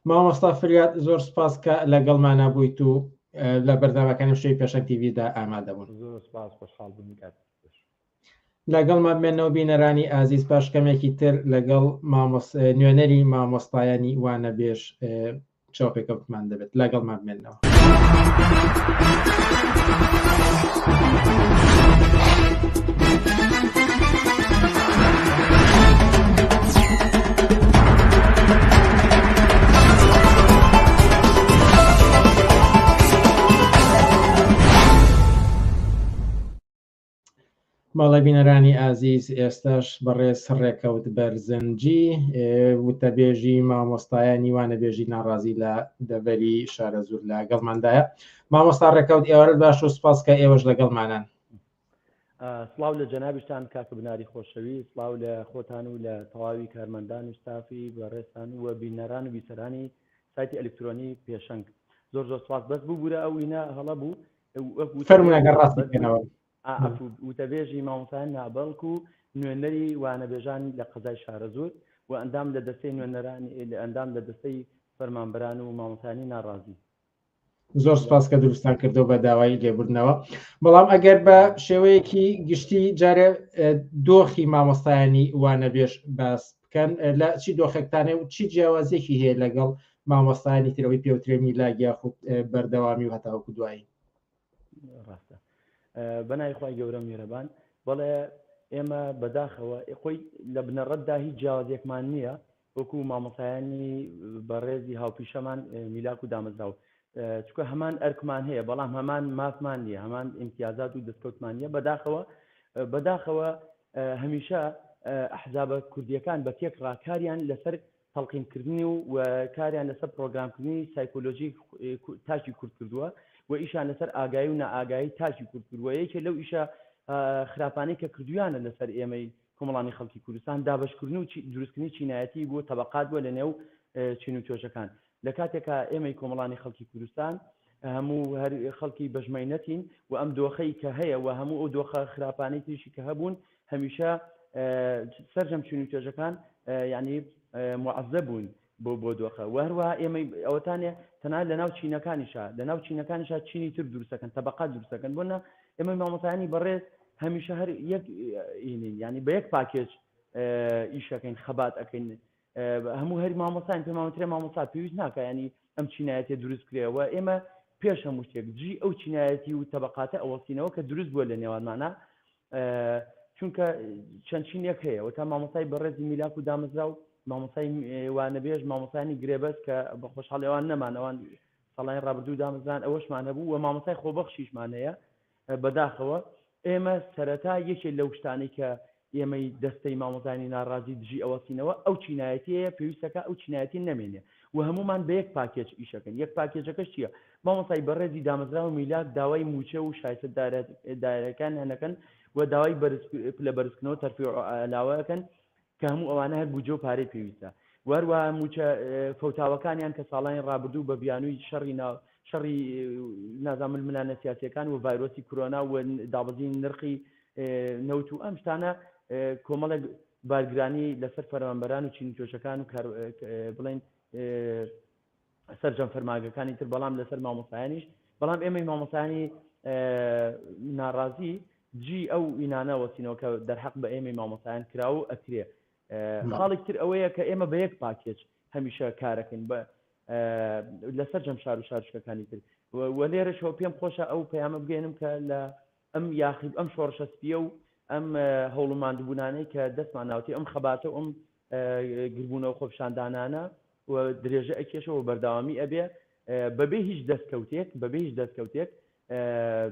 مامۆستا فریاد زۆر سپاس کە لەگەڵمانە بوویت و لە بەرنامەکانی شوی پێشەنگ تیڤیدا ئامادە بوون. زۆر سپاس خۆشحاڵ بووم کات. لەگەڵمان بمێنەوە بینەرانی ئازیز پاش کەمێکی تر لەگەڵ نوێنەری مامۆستایانی وانەبێژ چاوپێکەوتمان دەبێت لەگەڵمان بمێنەوە. بەڵێ بینەرانی ئازیز ئێستاش بەڕێز ڕێکەوت بەرزنجی وتەبێژی مامۆستایانی وانەبێژی ناڕازی لە دەڤەری شارەزوور لەگەڵماندایە مامۆستا ڕێکەوت ئێوارت باش و سپاس کە ئێوەش لەگەڵمانان سڵاو لە جەنابیشتان کاکە بناری خۆشەویست سڵاو لە خۆتان و لە تەواوی کارمەندان و ستافی بەڕێزتان و بینەران و بیسەرانی سایتی ئەلکترۆنی پێشەنگ زۆر زۆر سپاس بەس ببورە ئەو وینە هەڵە بوو فەرموون ئەگەر ڕاستی بکەنەوە. عەفو وتەبێژی مامۆستایان نا بەڵکو نوێنەری وانەبێژان لە قەزای شارەزوور و ئەندام لە دەستەی نوێنەرانی ئەندام لە دەستەی فەرمانبەران و مامۆستایانی ناڕازی. زۆر سپاس کە دروستان کردەوە بە داوای لێبوردنەوە بەڵام ئەگەر بە شێوەیەکی گشتی جارێ دۆخی مامۆستایانی وانەبێژ باس بکەن لە چی دۆخێکتانێ و چی جیاوازیەکی هەیە لەگەڵ مامۆستایانی ترەوەی پێوترێ میلاک یاخود بەردەوامی و هەتاوەکو دوایی ڕاستە بەناوی خوای گەورە میرەبان بەڵێ ئێمە بەداخەوە خۆی لە بنەڕەتدا هیچ جیاوازیەکمان نییە وەکو مامۆسایانی بەڕێزی هاوپیشەمان میلاک و دامەزراو چکە هەمان ئەرکمان هەیە بەڵام هەمان مافمان نییە هەمان ئیمتیازات و دەستکەوتمان نییە بەداخەوە بەداخەوە هەمیشە ئەحزابە کوردیەکان بە تێکڕا کاریان لەسەر تەڵقینکردنی و کاریان لەسەر پرۆگرامکردنی سایکۆلۆژی تاکی کورد کردووە و ئیشان لەسەر ئاگایی و نائاگایی تاکی کورد کردووە یەکێ لەو ئیشە خراپانەی کە کردویانە لەسەر ئێمەی کۆمەڵانی خەڵکی کوردستان دابەشکردن و دروستکردنی چینایەتی بووە تەبقات بووە لە نێو چین و توێژەکان لە کاتێکا ئێمەی کۆمەڵانی خەڵکی کوردستان هەموو هەر خەڵکی بەژمەینەتین و ئەم دۆخەی کە هەیە و هەموو ئەو دۆخە خراپانەی تریشی کە هەبوون هەمیشە سەرجەم چین و توێژەکان یعنی معزە بوون بۆ بۆ دۆخە و هەروەها ئێمەی ئەوەتانێ تەنها لە ناو چینەکانیشا لە ناو چینەکانیشا چینی تر دروستەکەن تەبقات دروستەکەن بۆ نە ئێمە مامۆستایانی بەڕێز هەمیشە هەر یەک ئینین یعنی بە یەک پاکێج ئیشەکەین خەبات ئەەکەین هەموو هەر مامۆستاین پێمان وترێ مامۆستا پێویست ناکە ینی ئەم چینایەتێ دروست کرێەوە ئێمە پێش هەموو شتێک دژی ئەو چینایەتی و تەبقاتە ئەوەستینەوە کە دروست بووە لە نێوانمانە چونکە چەند چینێک هەیە و تا مامۆستای بەڕێزی میلاک و دامەزرا و مامۆستای وانەبێژ مامۆستانی گرێبەست کە بە خۆشحاڵیوان نەمان ئەوان ساڵانی ڕابردوو دامەزران ئەوەشمان هەبوو و مامۆستای خۆبەخشیشمان هەیە بەداخەوە ئێمە سەرەتا یەکێ لەو شتانەی کە ئێمەی دەستەی مامۆستایانی ناڕازی دژی ئەوەستینەوە ئەو چینایەتیەیە پێویستەکە ئەو چینایەتی نەمێنێ و هەمومان بە یەک پاکێج ئیشەکەن یەک پاکێجەکەش چییە مامۆستای بەڕێزی دامەزراوە میلاک داوای مووچە و شایستە دارایەکان هەنەکەن و داوای بەرز پلە بەرزکردنەوە تەرفیع و علاوەکەن کە هەموو ئەوانە هەر بودجە و پارەی پێویستە و هەروەها مووچە فەوتاوەکانیان کە ساڵانی ڕابردوو بە بیانووی شەڕی نا شەڕی نازانم ململانە سیاسیەکان و ڤایرۆسی کرۆنا و دابەزینی نرخی نەوت و ئەم شتانە کۆمەڵێک بارگرانی لەسەر فەرمانبەران و چین و توێژەکان و کار بڵێن سەرجەم فەرمانگەکانی تر بەڵام لەسەر مامۆستایانیش بەڵام ئێمەی مامۆستایانی ناڕازی دژی ئەو ئینانە وەسینەوە کە دەرحەق بە ئێمەی مامۆستایان کرا و ئەکرێ خاڵێک تر ئەوەیە کە ئێمە بە یەک پاکێج هەمیشە کارەکەین بە لە سەرجەم شار و شارشکەکانی تر و لێرەشەوە پێم خۆشە ئەو پەیامە بگەێنم کە لە ئەم یاخی ئەم شۆڕشە سپیە و ئەم هەوڵ و ماندووبوونانەی کە دەستمان ناوتی ئەم خەباتە و ئەم گربوونەوە خۆپیشاندانانە و درێژە ئەکێشە و بەردەوامی ئەبێ بەبێ هیچ دەستکەوتێک بەبێ هیچ دەستکەوتێک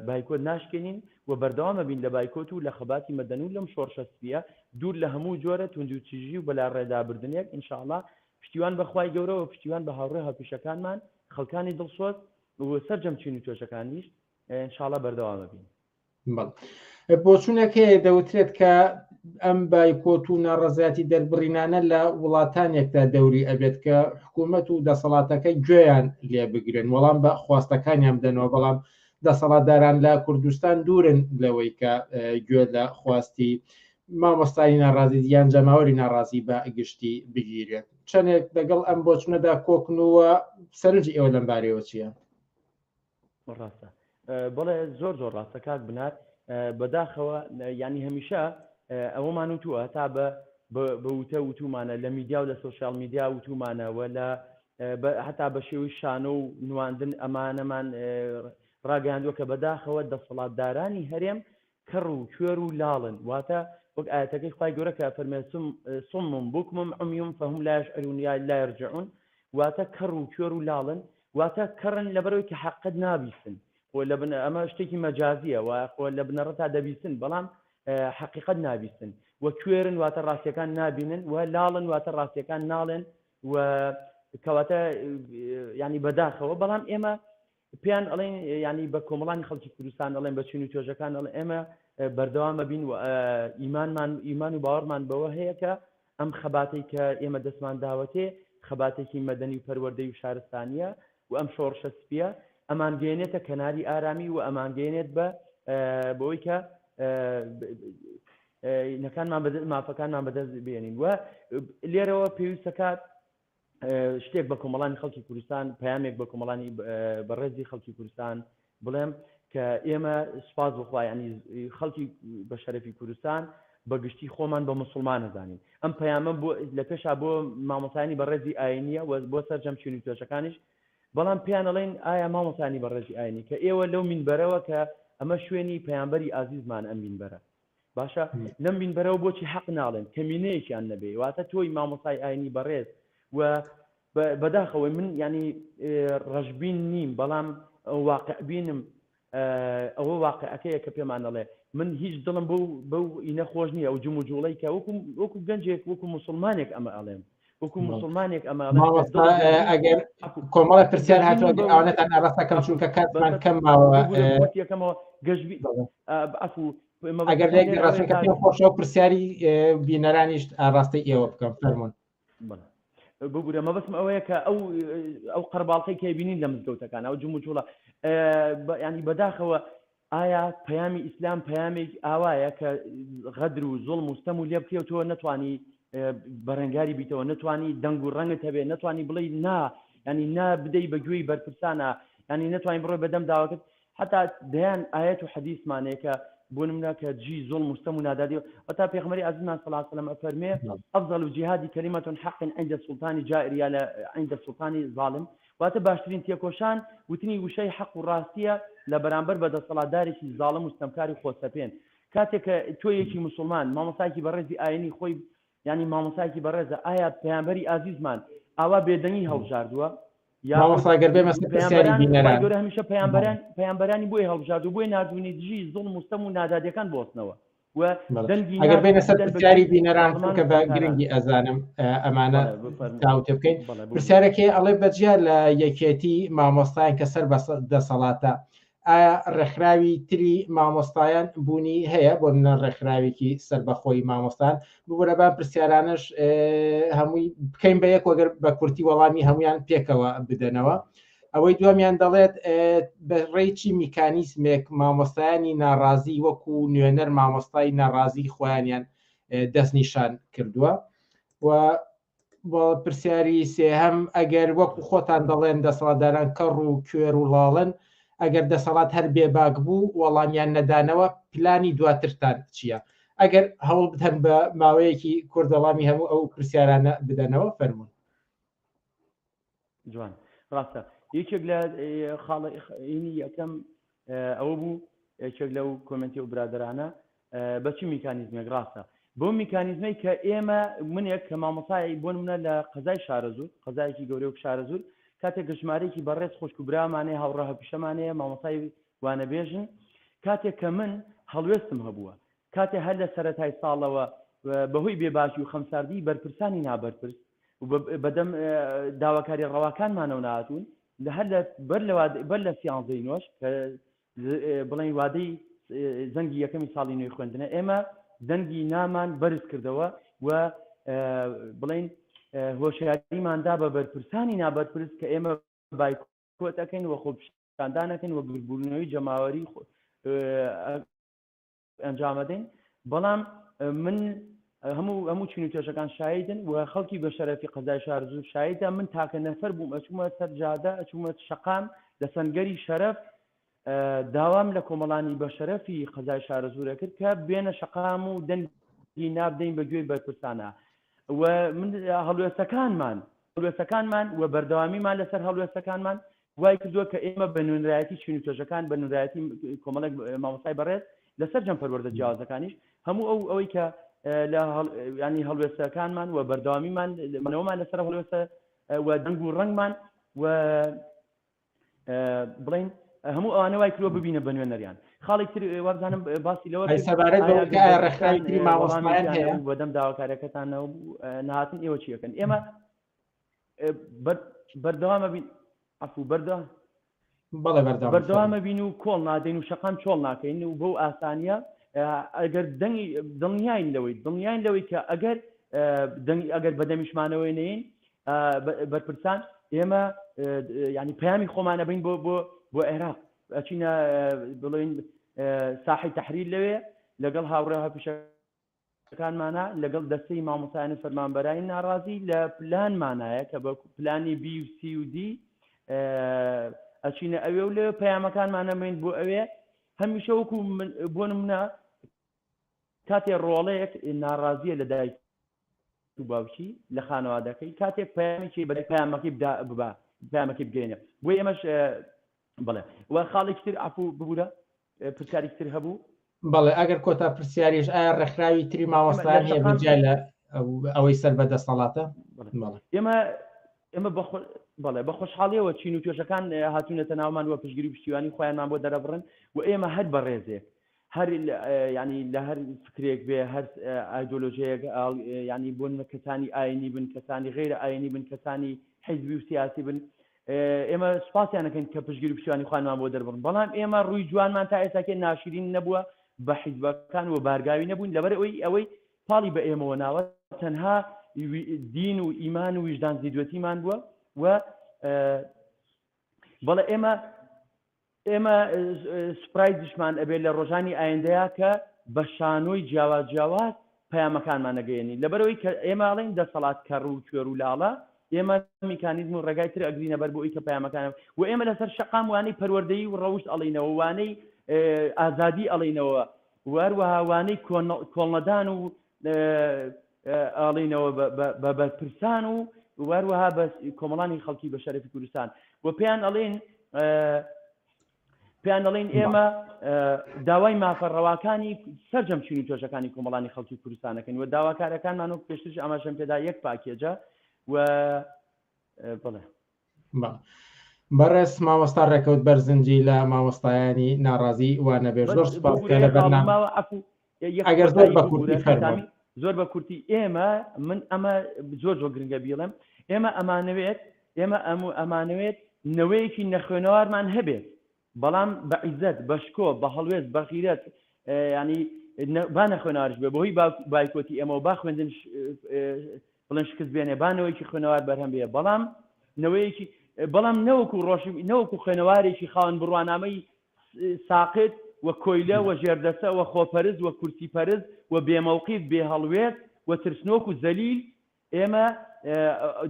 بایکۆت ناشکێنین و بەردەوامە بین لە بایکۆت و لە خەباتی مەدەنی و لەم شۆڕشە سپیە دوور لە هەموو جۆرە توندوتیژی و بەلاڕێدابردنێک ئینشاءاللە پشتیوان بە خوای گەورە و پشتیوان بە هاوڕێ هاوپیشەکانمان خەڵکانی دڵسۆز و سەرجەم چین و توێژەکانیش ئینشاءاللە بەردەوامە بین. بەڵێ. بۆچوونێک هەیە دەوترێت کە ئەم بایکۆت و ناڕەزایەتی دەربڕینانە لە وڵاتانێکدا دەوری ئەبێت کە حکوومەت و دەسەڵاتەکە گوێیان لێ بگرن وەڵام بە خواستەکانیان بدەنەوە بەڵام دەسەڵاتداران لە کوردستان دوورن لەوەی کە گوێ لە خواستی مامۆستای ناڕازی یان جەماوەری ناڕازی بە گشتی بگیرێت چەندێک لەگەڵ ئەم بۆچونەدا کۆکن و سەرنجی ئێوە لەم بارەیەوە چییە؟ ڕاستە بەڵێ زۆر زۆر ڕاستە کاک بنار بەداخەوە یعنی هەمیشە ئەوەمان وتووە هەتا بە بە وتە وتومانە لە میدیا و لە سۆشیال میدیا وتومانە و لە هەتا بە شێوەی شانۆ و نواندن ئەمانەمان ڕاگەیاندووە کە بەداخەوە دەسەڵاتدارانی هەرێم کەڕ و کوێر و لاڵن واتە وەک ئایەتەکەی خوای گەورە کە ئەفەرمێ صم بکم عمی فهم لا یشعرون یا لا یرجعون واتە کەڕ و کوێر و لاڵن واتە کەڕن لەبەرەوەی کە حەقت نابیستن خۆ لە بن ئەمە شتێکی مەجازیە و خۆ لە بنەڕەتا دەبیستن بەڵام حەقیقەت نابیستن و کوێرن واتە ڕاستیەکان نابینن و لاڵن واتە ڕاستیەکان ناڵێن و کەواتە ینی بەداخەوە بەڵام ئێمە پێیان ئەڵێن ینی بە کۆمەڵانی خەڵکی کوردستان ئەڵێن بە چین و توێژەکان ئەڵێن ئێمە بەردەوامە بین و ئیمانمان ئیمان و باوەڕمان بەوە هەیە کە ئەم خەباتەی کە ئێمە دەستمان داوەتێ خەباتێکی مەدەنی و پەروەردەی و شارستانیە و ئەم شۆڕشە سپیە ئەمانگەێنێتە کەناری ئارامی و ئەمانگەێنێت بە بەوەی کە نەکانمان بەدەست مافەکانمان بەدەست بێنین و لێرەوە پێویستەکات شتێک بە کۆمەڵانی خەڵکی کوردستان پەیامێک بە کۆمەڵانی بەڕێزی خەڵکی کوردستان بڵێم کە ئێمە سوپاس بخوا ینی خەڵکی بە شەرەفی کوردستان بە گشتی خۆمان بە مسلمان نەزانین ئەم پەیامە بۆ لە پێشا بۆ مامۆسانی بەڕێزی ئاینیە و بۆ سەرجەم چین و توێژەکانیش بەڵام پێیان ئەڵێن ئایا مامۆسانی بەڕێزی ئاینی کە ئێوە لەو مینبەرەوە کە ئەمە شوێنی پەیامبەری ئازیزمان ئەم مینبەرە باشە لەم مینبەرەوە بۆچی حەق ناڵێن کەمینەیەکیان نەبێ واتە تۆی مامۆسای ئاینی بەڕێز و بەداخەوەی من ینی ڕەشبین نیم بەڵام واقع بینم ئەوە واقعەکەیە کە پێمان ئەڵێ من هیچ دڵم بەو بەو ئینە خۆش نییە ئەو جم و جوڵەی کە وەکو وەکو گەنجێک وەکو مسلمانێک ئەمە ئەڵێم وەکو مسلمانێک ئەمە مامۆستا ئەگەر کۆمەڵە پرسیار هاتووە ئەگەر ئەوانەتان ئاراستە کەم چونکە کاتمان کەم ماوە یەکەمەوە گەشبی عفو. ئەگەر لێک ڕاستن کە پێم خۆشە و پرسیاری بینەرانیش ئاڕاستەی ئێوە بکەم فەرمونون. ببورە مەبەستم ئەوەیە کە ئەو ئەو قەرباڵقەی کە بینین لە مزگەوتەکان ئەو جموجوڵە ینی بەداخەوە ئایا پەیامی ئیسلام پەیامێک ئاوایە کە غەدر و زوڵم و ستەم و لێ بکرێ و تۆ نەتوانی بەرەنگاری بیتەوە نەتوانی دەنگ و ڕەنگت هەبێ نەتوانی بڵێی نا ینی نا بدەی بە گوێی بەرپرسانە ینی نەتوانی بڕۆی بەدەم داواکەت حتا دەیان ئاەت و حەدیثمانەیە کە بۆ نمونە کە جی زوڵم و ستەم و نادادی هەتا پێغەمبەری ئازیزمان صلی الله علیه وسلم ئەفەرمێ افضل جهاد کلمة حق عند سلطان جائر یا عند سلطان ظالم واتە باشترین تێکۆشان وتنی وشەی حەق و ڕاستیە لە بەرامبەر بە دەسەڵاتدارێکی زاڵم و ستەمکاری خۆسەپێن. کاتێک کە تۆ یەکی موسوڵمان مامۆستایەکی بەڕێزی ئاینی خۆی یانی مامۆستایەکی بەڕێزە ئایا پەیامبەری ئازیزمان ئاوا بێدەنگی هەڵبژاردووە؟ یاخود مامۆستا گەر بێمە سەر پرسیاری پەیامبەران خوای بینەران گەورە هەمیشە پەیامبەران پەیامبەرانی بۆی هەڵبژاردوو بۆی ناردوونی دژی زوڵم و ستەم و نادادیەکان بوەستنەوە. و دەنگی ئەگەر بینە سەر پرسیاری بینەران چونکە بە گرنگی ئەزانم ئەمانە تاوتێ بکەین پرسیارەکەی ئەڵێ بەجیا لە یەکێتی مامۆستایان کە سەر بە دەسەڵاتە ئایا ڕێکخراوی تری مامۆستایان بوونی هەیە بۆ منە ڕێکخراوێکی سربەخۆی مامۆستان ببوورە با پرسیارانش هەمووی بکەین بە یەک وەگەر بە کورتی وەڵامی هەمویان پێکەوە بدەنەوە ئەوەی دووەمیان دەڵێت بە ڕێی چی میکانیزمێک مامۆستایانی ناڕازی وەکو نوێنەر مامۆستای ناڕازی خۆیانیان دەستنیشان کردووە و بۆ پرسیاری سێهەم ئەگەر وەکو خۆتان دەڵێن دەسەڵاتداران کەڕ و کوێر و ڵاڵن ئەگەر دەسەڵات هەر بێباک بوو وەڵامیان نەدانەوە پلانی دواترتان چییە؟ ئەگەر هەوڵ بدەن بە ماوەیەکی کورت وەڵامی هەموو ئەو پرسیارانە بدەنەوە فەرموون. جوان ڕاستە یەکێک لە خاڵینی یەکەم ئەوە بوو یەکێک لەو کۆمنتی و برادرانە بەچی میکانیزمێک ڕاستە بۆ میکانیزمەی کە ئێمە منێک کە مامۆسای بۆ منە لە قەزای شارەزوور قەزایەکی گەورە و شارەزوور کاتێک ژمارەیەکی بەڕێز خوشک و برامانەیە هاوڕە هەپیشەمانەیە مامۆسای وانەبێژن کاتێک کە من هەڵوێستم هەبووە کاتێ هەر لە سەرەتای ساڵەوە بەهۆی بێباکی و خەمساردیی بەرپرسانی نابەرپرس و بەدەم داواکاریە ڕەواکانمانەوە نەهاتوون، لە هەر لە بەر لە بەر لە سیانزەی نۆش کە بڵێین وادەی زەنگی یەکەمی ساڵی نوێی خوێندنە ئێمە دەنگی نامان بەرز کردەوە و بڵێین هۆشیاریمان دا بە بەرپرسانی نابەرپرس کە ئێمە بایکۆت ئەکەین و خۆپیشاندان ئەکەین و گردبوونەوەی جەماوەری ئەنجامەدەین بەڵام من هەموو هەموو چین و توێژەکان شایدن و خەڵکی بە شەرەفی قەزای شارزوور شایدە من تاکە نەفەر بووم ئەچوومە سەر جادە ئەچوومە شەقام لە سەنگەری شەرەف داوام لە کۆمەڵانی بە شەرەفی قەزای شارەزوورە کرد کە بێنە شەقام و دەنگی نابدەین بە گوێی بەرپرسانە و من هەڵوێستەکانمان هەڵوێستەکانمان و بەردەوامیمان لەسەر هەڵوێستەکانمان وای کردووە کە ئێمە بە نوێنەرایەتی چین و توێژەکان بە نوێنەرایەتی کۆمەڵێک مامۆستای بەڕێز لە سەرجەم پەروەردە جیاوازەکانیش هەموو ئەو ئەوەی کە لە ینی هەڵوێستەکانمان و بەردەوامیمان مانەوەمان لەسەر هەڵوێستە و دەنگ و ڕەنگمان و بڵین هەموو ئەوانە وای کردووە ببینە بە نوێنەریان خاڵێک تر وابزانم باسی لەوە سەبارەت بە ڕێکخراوی تری مامۆستایان هەیە بەدەم داواکاریەکەتانەوە نهاتن ئێوە چیەکەن ئێمە بەردەوامە بین عفو بەردە بەڵێ بەردەوام بەردەوامە بین و کۆڵ نادەین و شەقام چۆڵ ناکەین و بەو ئاسانیە ئەگەر دەنگی دڵنیاین لەوەی دڵنیاین لەوەی کە ئەگەر دەنگی ئەگەر بەدەمیشمانەوەی نین بەرپرسان ئێمە ینی پەیامی خۆمانە بین بۆ بۆ بۆ عێراق ئەچینە بڵێن ساحی تحریر لەوێ لەگەڵ هاوڕێ هەپیشە کانمانە لەگەڵ دەستەی مامۆستایان و فەرمانبەرانی ناڕازی لە پلانمانایە کە بە پلانی بی و سی و دی ئەچینە ئەوێ و لەوێ پەیامەکانمانە بین بۆ ئەوێ هەمیشە وەکو بۆ نمونە کاتێ ڕۆڵەیەک ناڕازیە لە دایک و باوکی لە خانەوادەکەی کاتێک پەیامێکی بە پەیامەکەی بدا ببا پەیامەکەی بگەێنێ بۆ ئێمەش بڵێ و خاڵێکی تر عفو ببوورە پرسیارێکی تر هەبوو بەڵێ ئەگەر کۆتا پرسیاریش ئایا ڕێکخراوی تری مامۆستایان هەیە بەجیا لە ئەوەی سەر بە دەسەڵاتە ئێمە ئێمە بەڵێ بە خۆشحاڵیەوە چین و توێژەکان هاتوونەتە ناومان وە پشگیری و پشتیوانی خۆیانمان بۆ دەرەبڕن و ئێمە هەر بەڕێزێک هەر ینی لە هەر فکرێک بێ هەر ئایدۆلۆژیەک ینی بۆن کەسانی ئاینی بن کەسانی غیرە ئاینی بن کەسانی حیزبی و سیاسی بن ئێمە سوپاسیان ئەکەین کە پشتگیری و پشتیوانی خۆیانمان بۆ دەربڕن، بەڵام ئێمە ڕووی جوانمان تا ئێستاکێ ناشرین نەبووە. بە حیزبەکان و بارگاوی نەبووین لەبەر ئەوەی ئەوەی پاڵی بە ئێمەوە ناوە تەنها دین و ئیمان و ویژدان زیدوێتیمان بووە و بەڵێ ئێمە ئێمە سوپرایزیشمان ئەبێت لە ڕۆژانی ئایندەیا کە بە شانۆی جیاواز جیاواز پەیامەکانمان ئەگەیەنین لەبەرئەوەی کە ئێمە ئەڵێین دەسەڵات کەڕ و کوێر و لاڵە ئێمە میکانیزم و ڕێگای تر ئەگرینە بەر بۆ ئەوی کە پەیامەکان و ئێمە لەسەر شەقام وانەی پەروەردەیی و ڕەوشت ئەڵێینەوە وانەی ئازادی ئەڵێینەوە و هەروەها وانەی کۆڵنەدان و ئاڵینەوە بە بەرپرسان و هەروەها بە کۆمەڵانی خەڵکی بە شەرەفی کوردستان و پێیان ئەڵێن پێیان دەڵێن ئێمە داوای مافە ڕەواکانی سەرجەم چین و توێژەکانی کۆمەڵانی خەڵکی کوردستانەکەن و داواکارەکانمان وەک پێشترش ئاماژەم پێدا یەک پاکێجە و بڵێ بەڕێز مامۆستا ڕێکەوت بەرزنجی لە مامۆستایانی ناڕازی وانەبێژ زۆر سپاس کە لە بەرنامە ئەگەر زۆر بە کورتی فەرموو. زۆر بە کورتی ئێمە من ئەمە زۆر زۆر گرنگە بیڵێم ئێمە ئەمانەوێت ئێمە ئەم و ئەمانەوێت نەوەیەکی نەخوێنەوارمان هەبێت بەڵام بە عیزەت بە شکۆ بە هەڵوێست بە غیرەت ینی با نەخوێنەوارش بێ بەهۆی بایکۆتی ئێمەوە با خوێندن بڵێن شکست بێنێ با نەوەیەکی خوێنەوار بەرهەم بێ بەڵام نەوەیەکی بەڵام نەوەکو ڕۆژ نەوەکو خوێنەوارێکی خاوەن بڕوانامەی ساقت و کۆیلە و ژێردەسە و خۆپەرست و کورسی پەرست و بێمەوقیف بێهەڵوێست و ترسنۆک و زەلیل ئێمە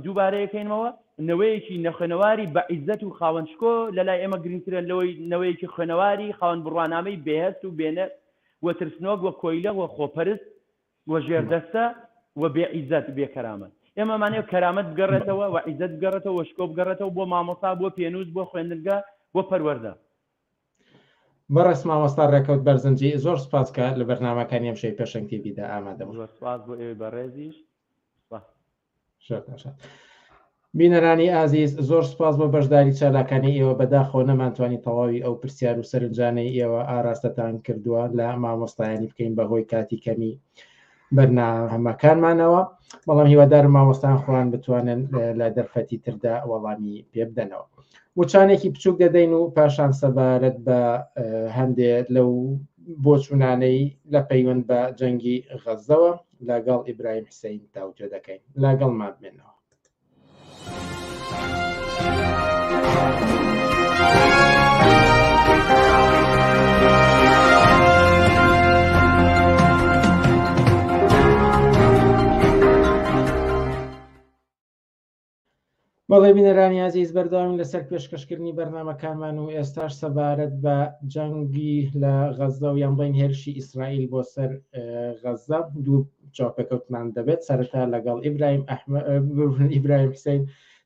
دووبارە یەکەینەوە نەوەیەکی نەخوێنەواری بە عیزەت و خاوەن شکۆ لەلای ئێمە گرنگترە لەوەی نەوەیەکی خوێنەواری خاوەن بڕوانامەی بێهەست و بێنەست و ترسنۆک و کۆیلە و خۆپەرست و ژێردەستە و بێ عیزەت بێ کەرامەت. ئێمە ئەمانەوێت کەرامەت بگەڕێتەوە و عیزەت بگەڕێتەوە و شکۆ بگەڕێتەوە بۆ مامۆستا، بۆ پێنووس، بۆ خوێندنگە، بۆ پەروەردە. بەڕێز مامۆستا ڕێکەوت بەرزنجی زۆر سوپاس کە لە بەرنامەکانی ئەمشەوی پێشەنگ تیڤی دا ئامادە بوون. زۆر سوپاس بۆ ئێوەی بەڕێزیش. سوپاس. بینەرانی ئازیز زۆر سوپاس بۆ بەشداری چالاکانەی ئێوە بەداخەوە نەمانتوانی تەواوی ئەو پرسیار و سەرنجانەی ئێوە ئاراستەتان کردووە لە مامۆستایانی بکەین بەهۆی کاتی کەمی بەرنامەکانمانەوە بەڵام هیوادارم مامۆستان خۆیان بتوانن لە دەرفەتی تردا وەڵامی پێ بدەنەوە وچانێکی بچووک دەدەین و پاشان سەبارەت بە هەندێک لەو بۆچوونانەی لە پەیوەند بە جەنگی غەزەوە لەگەڵ ئیبراهیم حسین تاوتوێ دەکەین لەگەڵمان بمێنەوە. بەڵێ بینەرانی ئازیز بەردەواmin لەسەر پێشکەشکردنی بەرنامەکانمان و ئێستاش سەبارەت بە جەنگی لە غەزە و یان بڵێین هێرشی ئیسرائیل بۆ سەر غەزە دوو چاوپێکەوتمان دەبێت سەرەتا لەگەڵ ئیبراهیم ئیبراهیم حسین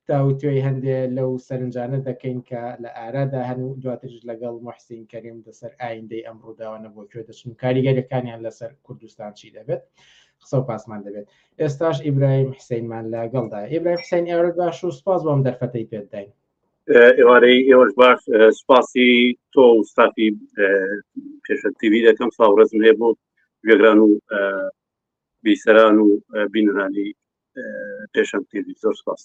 تاوتوێی هەندێ لەو سەرنجانە دەکەین کە لە ئارادا هەن و دواترش لەگەڵ محسین کەریم لەسەر ئایندەی ئەم ڕووداوانە بۆ کوێ دەچن و کاریگەریەکانیان لەسەر کوردستان چی دەبێت قسە و پاسمان دەبێت ئێستاش ئیبراهیم حسینمان لەگەڵدا ئیبراهیم حسین ئێوارەت باش و سپاس بۆ ئەم دەرفەتەی پێت داین ئێوارەی ئێوەش باش سپاسی تۆ و ستافی پێشەنگ تیڤی دەکەم سڵاو ڕێزم هەیە بۆ گوێگران و بیسەران و بینەرانی پێشەنگ تیڤی زۆر سپاس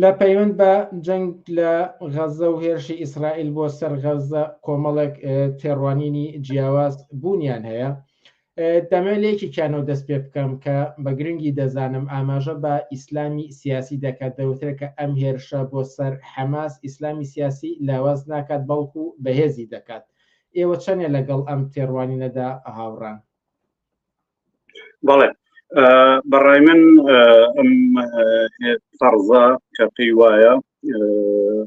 لە پەیوەند بە جەنگ لە غەزە و هێرشی ئیسرائیل بۆ سەر غەزە کۆمەڵێک تێڕوانینی جیاواز بوونیان هەیە دەمەوێت لە یەکێکیانەوە دەست پێ بکەم کە بە گرنگی دەزانم ئاماژە بە ئیسلامی سیاسی دەکات دەوترێت کە ئەم هێرشە بۆ سەر حەماس ئیسلامی سیاسی لاواز ناکات بەڵکو بەهێزی دەکات ئێوە چەندێ لەگەڵ ئەم تێڕوانینەدا هاوڕان؟ بەڵێ بەڕای من ئەم فەرزە کە پێی وایە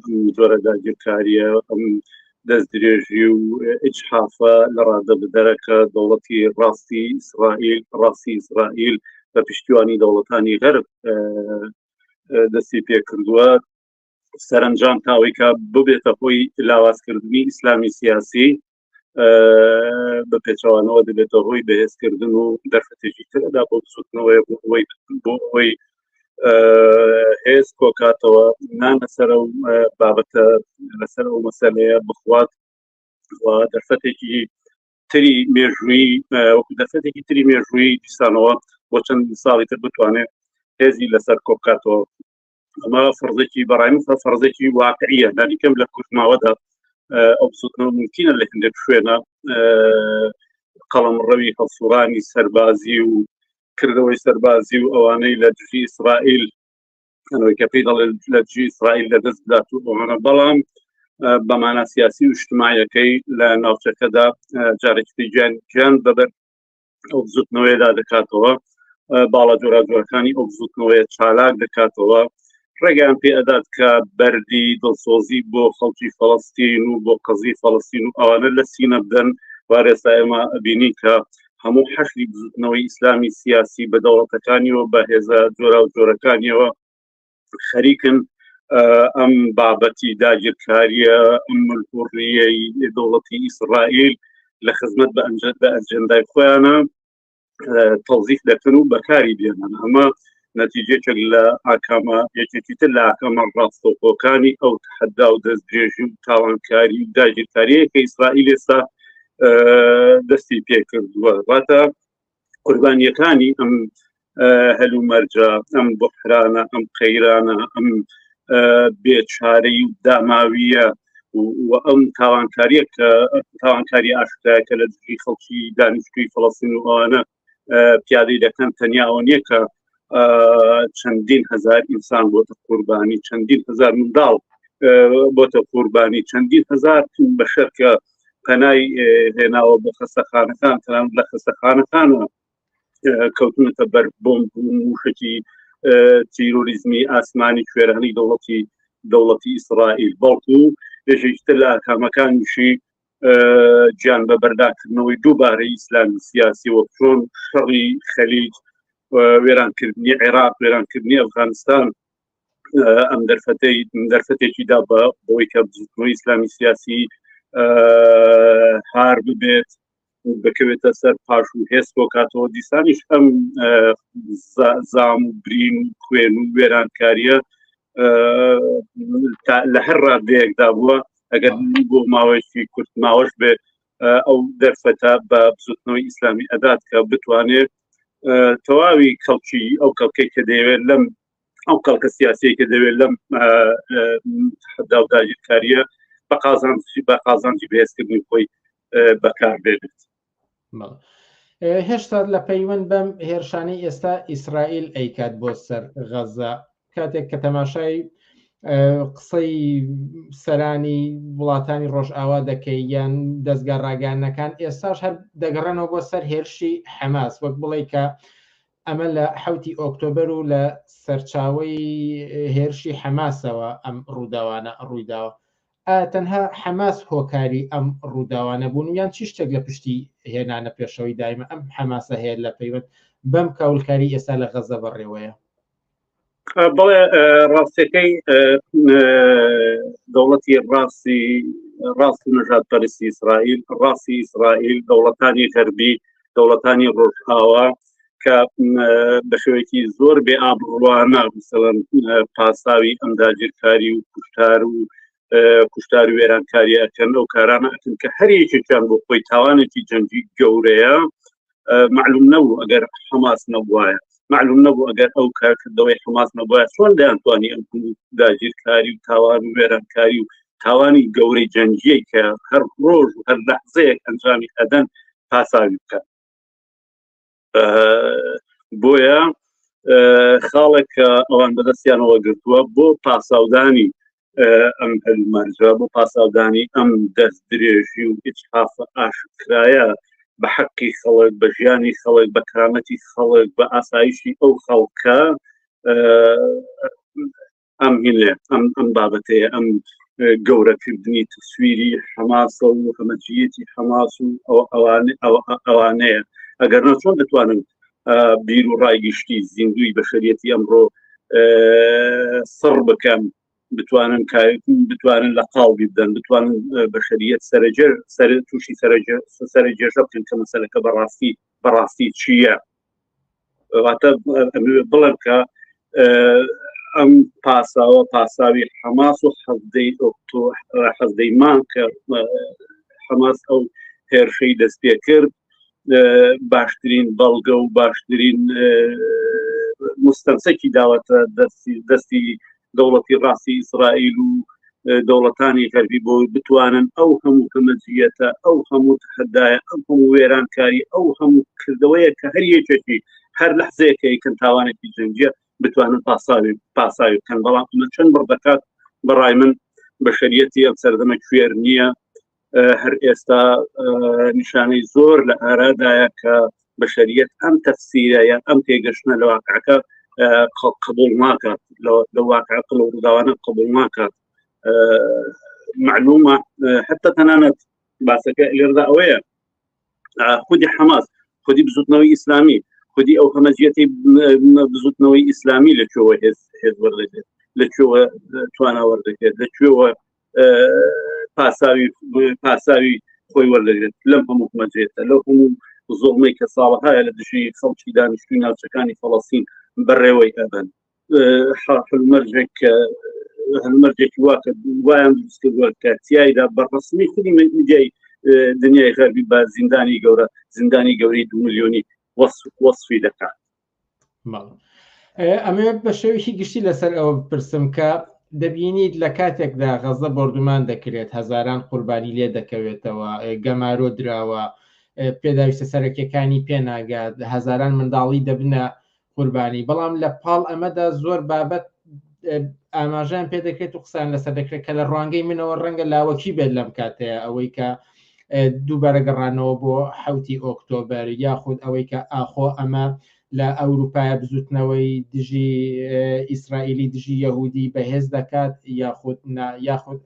ئەم جۆرە داگیرکاریە ئەم دەست درێژی و ئیجحافە لە ڕادە بدەرە کە دەوڵەتی ڕاستی ئیسرائیل ڕاستی ئیسرائیل بە پشتیوانی دەوڵەتانی غەرب دەستی پێکردووە سەرنجام تاوەی کە ببێتە هۆی لاوازکردنی ئیسلامی سیاسی بە پێچەوانەوە دەبێتە هۆی بەهێزکردن و دەرفەتێکی تردا بۆ بزوتنەوەی بۆ ئەوەی بۆ ئەوەی هێز کۆکاتەوە نان لەسەر ئەو بابەتە لەسەر ئەو مەسەلەیە بخوات و دەرفەتێکی تری مێژووی وەکو دەرفەتێکی تری مێژووی دیسانەوە بۆ چەند ساڵی تر بتوانێت هێزی لەسەر کۆبکاتەوە ئەمە فەرزێکی بەڕای من فەرزێکی واقعیە لانیکەم لە کورتماوەدا ئەو بزوتنەوە ممکنە لە هەندێک شوێنە قەڵەمڕەوی هەڵسوڕانی سەربازی و کردەوەی سەربازی و ئەوانەی لە دژی ئیسرائیل ئەوەی کە پێی دەڵێت لە دژی ئیسرائیل لە دەست بدات و ئەوانە بەڵام بەمانە سیاسی و اجتماعیەکەی لە ناوچەکەدا جارێکی گیان گیان بەبەر ئەو بزوتنەوەیەدا دەکاتەوە باڵە جۆراجۆرەکانی ئەو بزوتنەوەیە چالاک دەکاتەوە ڕێگەیان پێ ئەدات کە بەردی دڵسۆزی بۆ خەڵکی فەڵستین و بۆ قەزی فەڵستین و ئەوانە لە سینە بدەن وارێستا ئێمە ئەبینی کە هەموو حەشری بزوتنەوەی ئیسلامی سیاسی بە دەوڵەتەکانیەوە بە هێزە جۆرا و جۆرەکانیەوە خەریکن ئەم بابەتی داگیرکاریە ئەم ملهوڕیەی دەوڵەتی ئیسرائیل لە خزمەت بە ئەنجەت بە ئەجێندای خۆیانە تەوزیف دەکەن و بەکاری دێنن ئەمە نەتیجێکێک لە ئاکامە یەکێکی تر لە ئاکامە ڕاستەوخۆکانی ئەو تەحەدا و دەستدرێژی و تاوانکاری و داگیرکاریە کە ئیسرائیل ئێستا دەستی پێکردووە واتە قوربانیەکانی ئەم هەلومەرجە ئەم بحرانە ئەم قەیرانە ئەم بێچارەی و داماویە و ئەم تاوانکاریە کە تاوانکاری ئاشکرایە کە لە دژی خەڵکی دانیشتوی فەڵەستین و ئەوانە پیادەی دەکەن تەنیا ئەوە نییە کە چەندین هزار ئینسان بۆتە قوربانی چەندین هزار منداڵ بۆتە قوربانی چەندین هزار بەشەر کە پەنای هێناوە بۆ خەستەخانەکان تەنانەت لە خەستەخانەکانە کەوتونەتە بەر بۆمب و موشکی تیرۆریزمی ئاسمانی کوێرانی دەوڵەتی دەوڵەتی ئیسرائیل بەڵکو یەکێکتر لە ئاکامەکانیشی گیان بە بەرداکردنەوەی دووبارەی ئیسلامی سیاسی وەک چۆن شەڕی خەلیج وێرانکردنی عێراق وێرانکردنی ئەفغانستان ئەم دەرفەتەی دەرفەتێکی دا بە بۆی کە بزوتنەوەی ئیسلامی سیاسی هار ببێت بکەوێتە سەر پاش و هێز کۆکاتەوە دیسانیش ئەم زام و برین و خوێن و وێرانکاریە لە هەر ڕادەیەکدا بووە ئەگەر بۆ ماوەیەکی کورت ماوەش بێ ئەو دەرفەتە بە بزوتنەوەی ئیسلامی ئەدات کە بتوانێت تەواوی کەڵکی ئەو کەڵکەی کە دەیەوێت لەم ئەو کەڵکە سیاسیەی کە دەوێت لەم تەحەدا و داگیرکاریە بە قازانجی بە قازانجی بەهێزکردنی خۆی بەکار بێنێت. هێشتا لە پەیوەند بەم هێرشانەی ئێستا ئیسرائیل ئەیکات بۆ سەر غەزە کاتێک کە تەماشای قسەی سەرانی وڵاتانی ڕۆژئاوا دەکەی یان دەستگا ڕاگەیاندنەکان ئێستاش هەر دەگەڕێنەوە بۆ سەر هێرشی حەماس وەک بڵێ کە ئەمە لە حەوتی ئۆکتۆبەر و لە سەرچاوەی هێرشی حەماسەوە ئەم ڕووداوانە ڕوویداوە. ئایا تەنها حەماس هۆکاری ئەم ڕووداوانە بوون و یان چی شتێک لە پشتی هێنانە پێشەوەی دایمە ئەم حەماسە هەیە لە پەیوەند بەم کاولکاری ئێستا لە غەزە بەڕێوەیە؟ بەڵێ ڕاستەکەی دەوڵەتی ڕاستی ڕاست و نەژاد پەرستی ئیسرائیل ڕاستی ئیسرائیل دەوڵەتانی غەربی دەوڵەتانی ڕۆژئاوا کە بە شێوەیەکی زۆر بێ ئابڕوانە مثلەن پاساوی ئەم داگیرکاری و کوشتار و کوشتار و وێرانکاری ئەکەن ئەو کارانە ئەکەن کە هەر یەکێکیان بۆ خۆی تاوانێکی جەنگی گەورەیە معلوم نەبوو ئەگەر حەماس نەبوایە معلوم نەبوو ئەگەر ئەو کارکردەوەی حەماس نەبوایە چۆن دەیانتوانی ئەم داگیرکاری و تاوان و وێرانکاری و تاوانی گەورەی جەنگیەی کە هەر ڕۆژ و هەر لەحزەیەک ئەنجامی ئەدەن پاساوی بکەن بۆیە خاڵێک کە ئەوان بەدەستیانەوە گرتووە بۆ پاساودانی ئەم هەلومەرجە بۆ پاساودانی ئەم دەست درێژی و ئیجحافە ئاشکرایە بە حەقی خەڵک بە ژیانی خەڵک بە کرامەتی خەڵک بە ئاسایشی ئەو خەڵکە ئەم هینێ ئەم ئەم بابەتەیە ئەم گەورەکردنی تەسویری حەماسە و هەمەجیەتی حەماس و ئەوانەیە ئەگەر نە چۆن دەتوانن بیر و ڕای گشتی زیندوی بەشەریەتی ئەمڕۆ سڕ بکەن بتوانن بتوانن لە قاڵبی بدەن بتوانن بەشەریەت سەرجێر سەر تووشی سەرجێژە بکەن کە مەسەلەکە بەڕاستی بەڕاستی چییە واتە بڵێم کە ئەم پاساوە پاساوی حەماس و حەزدەی ئۆکتۆ حەزدەی مانگ کە حەماس ئەو هێرشەی دەست پێ کرد باشترین بەڵگە و باشترین مستەمسەکی داوەتە دەستی دەستی دەوڵەتی ڕاستی ئیسرائیل و دەوڵەتانی غەربی بۆ بتوانن ئەو هەموو هەمەجیەتە ئەو هەموو تەحەدایە ئەم هەموو وێرانکاری ئەو هەموو کردەوەیە کە هەر یەکێکی هەر لەحزەیەکە یکەن تاوانێکی جەنگیە بتوانن پاساوی پاساوی بکەن بەڵام ئەمە چەند بڕ دەکات بەڕای من بەشەریەتی ئەم سەردەمە کوێر نییە هەر ئێستا نیشانەی زۆر لە ئارادایە کە بەشەریەت ئەم تەفسیرە یان ئەم تێگەشتنە لە واقعەکە قبول ناکات لە واقع قڵ و ڕووداوانە قبول ناکات معلومە حتا تەنانەت باسەکە لێردا ئەوەیە خودی حەماس خودی بزوتنەوەی ئیسلامی خودی ئەو هەمەجیەتی بزوتنەوەی ئیسلامی لە کوێوە هێز هێز وەردەگرێت لە کوێوە توانا وەردەگرێت لە کوێوە پاساوی پاساوی خۆی وەردەگرێت لەم هەموو مەجێتە لەو هەموو زۆڵمەی کە ساڵەهایە لە دژی خەڵکی دانیشتوی ناوچەکانی فەڵەستین بەڕێوەی ئەبن هەلومەرجێک کە هەلومەرجێکی وا کە وایان دروست کردووە کە تیایدا بە ڕسمی خودی میدیای دنیای غەربی بە زیندانی گەورە زیندانی گەورەی دو ملیۆنی وەصفی دەکات. ئەمەوێت بە شێوەیەکی گشتی لەسەر ئەوە بپرسم کە دەبینیت لە کاتێکدا غەزە بۆردومان دەکرێت هەزاران قوربانی لێ دەکەوێتەوە گەمارۆ دراوە پێداویستە سەرەکیەکانی پێناگات هەزاران منداڵی دەبنە قوربانی بەڵام لە پاڵ ئەمەدا زۆر بابەت ئاماژەیان پێ دەکرێت و قسان لەسەر دەکرێت کە لە ڕوانگەی منەوە ڕەنگە لاوەکی بێت لەم کاتەیە ئەوەی کە دووبارە گەڕانەوە بۆ حوتی ئۆکتۆبەر یاخود ئەوەی کە ئاخۆ ئەمە لە ئەوروپایە بزوتنەوەی دژی ئیسرائیلی دژی یەهودی بەهێز دەکات یاخود یاخود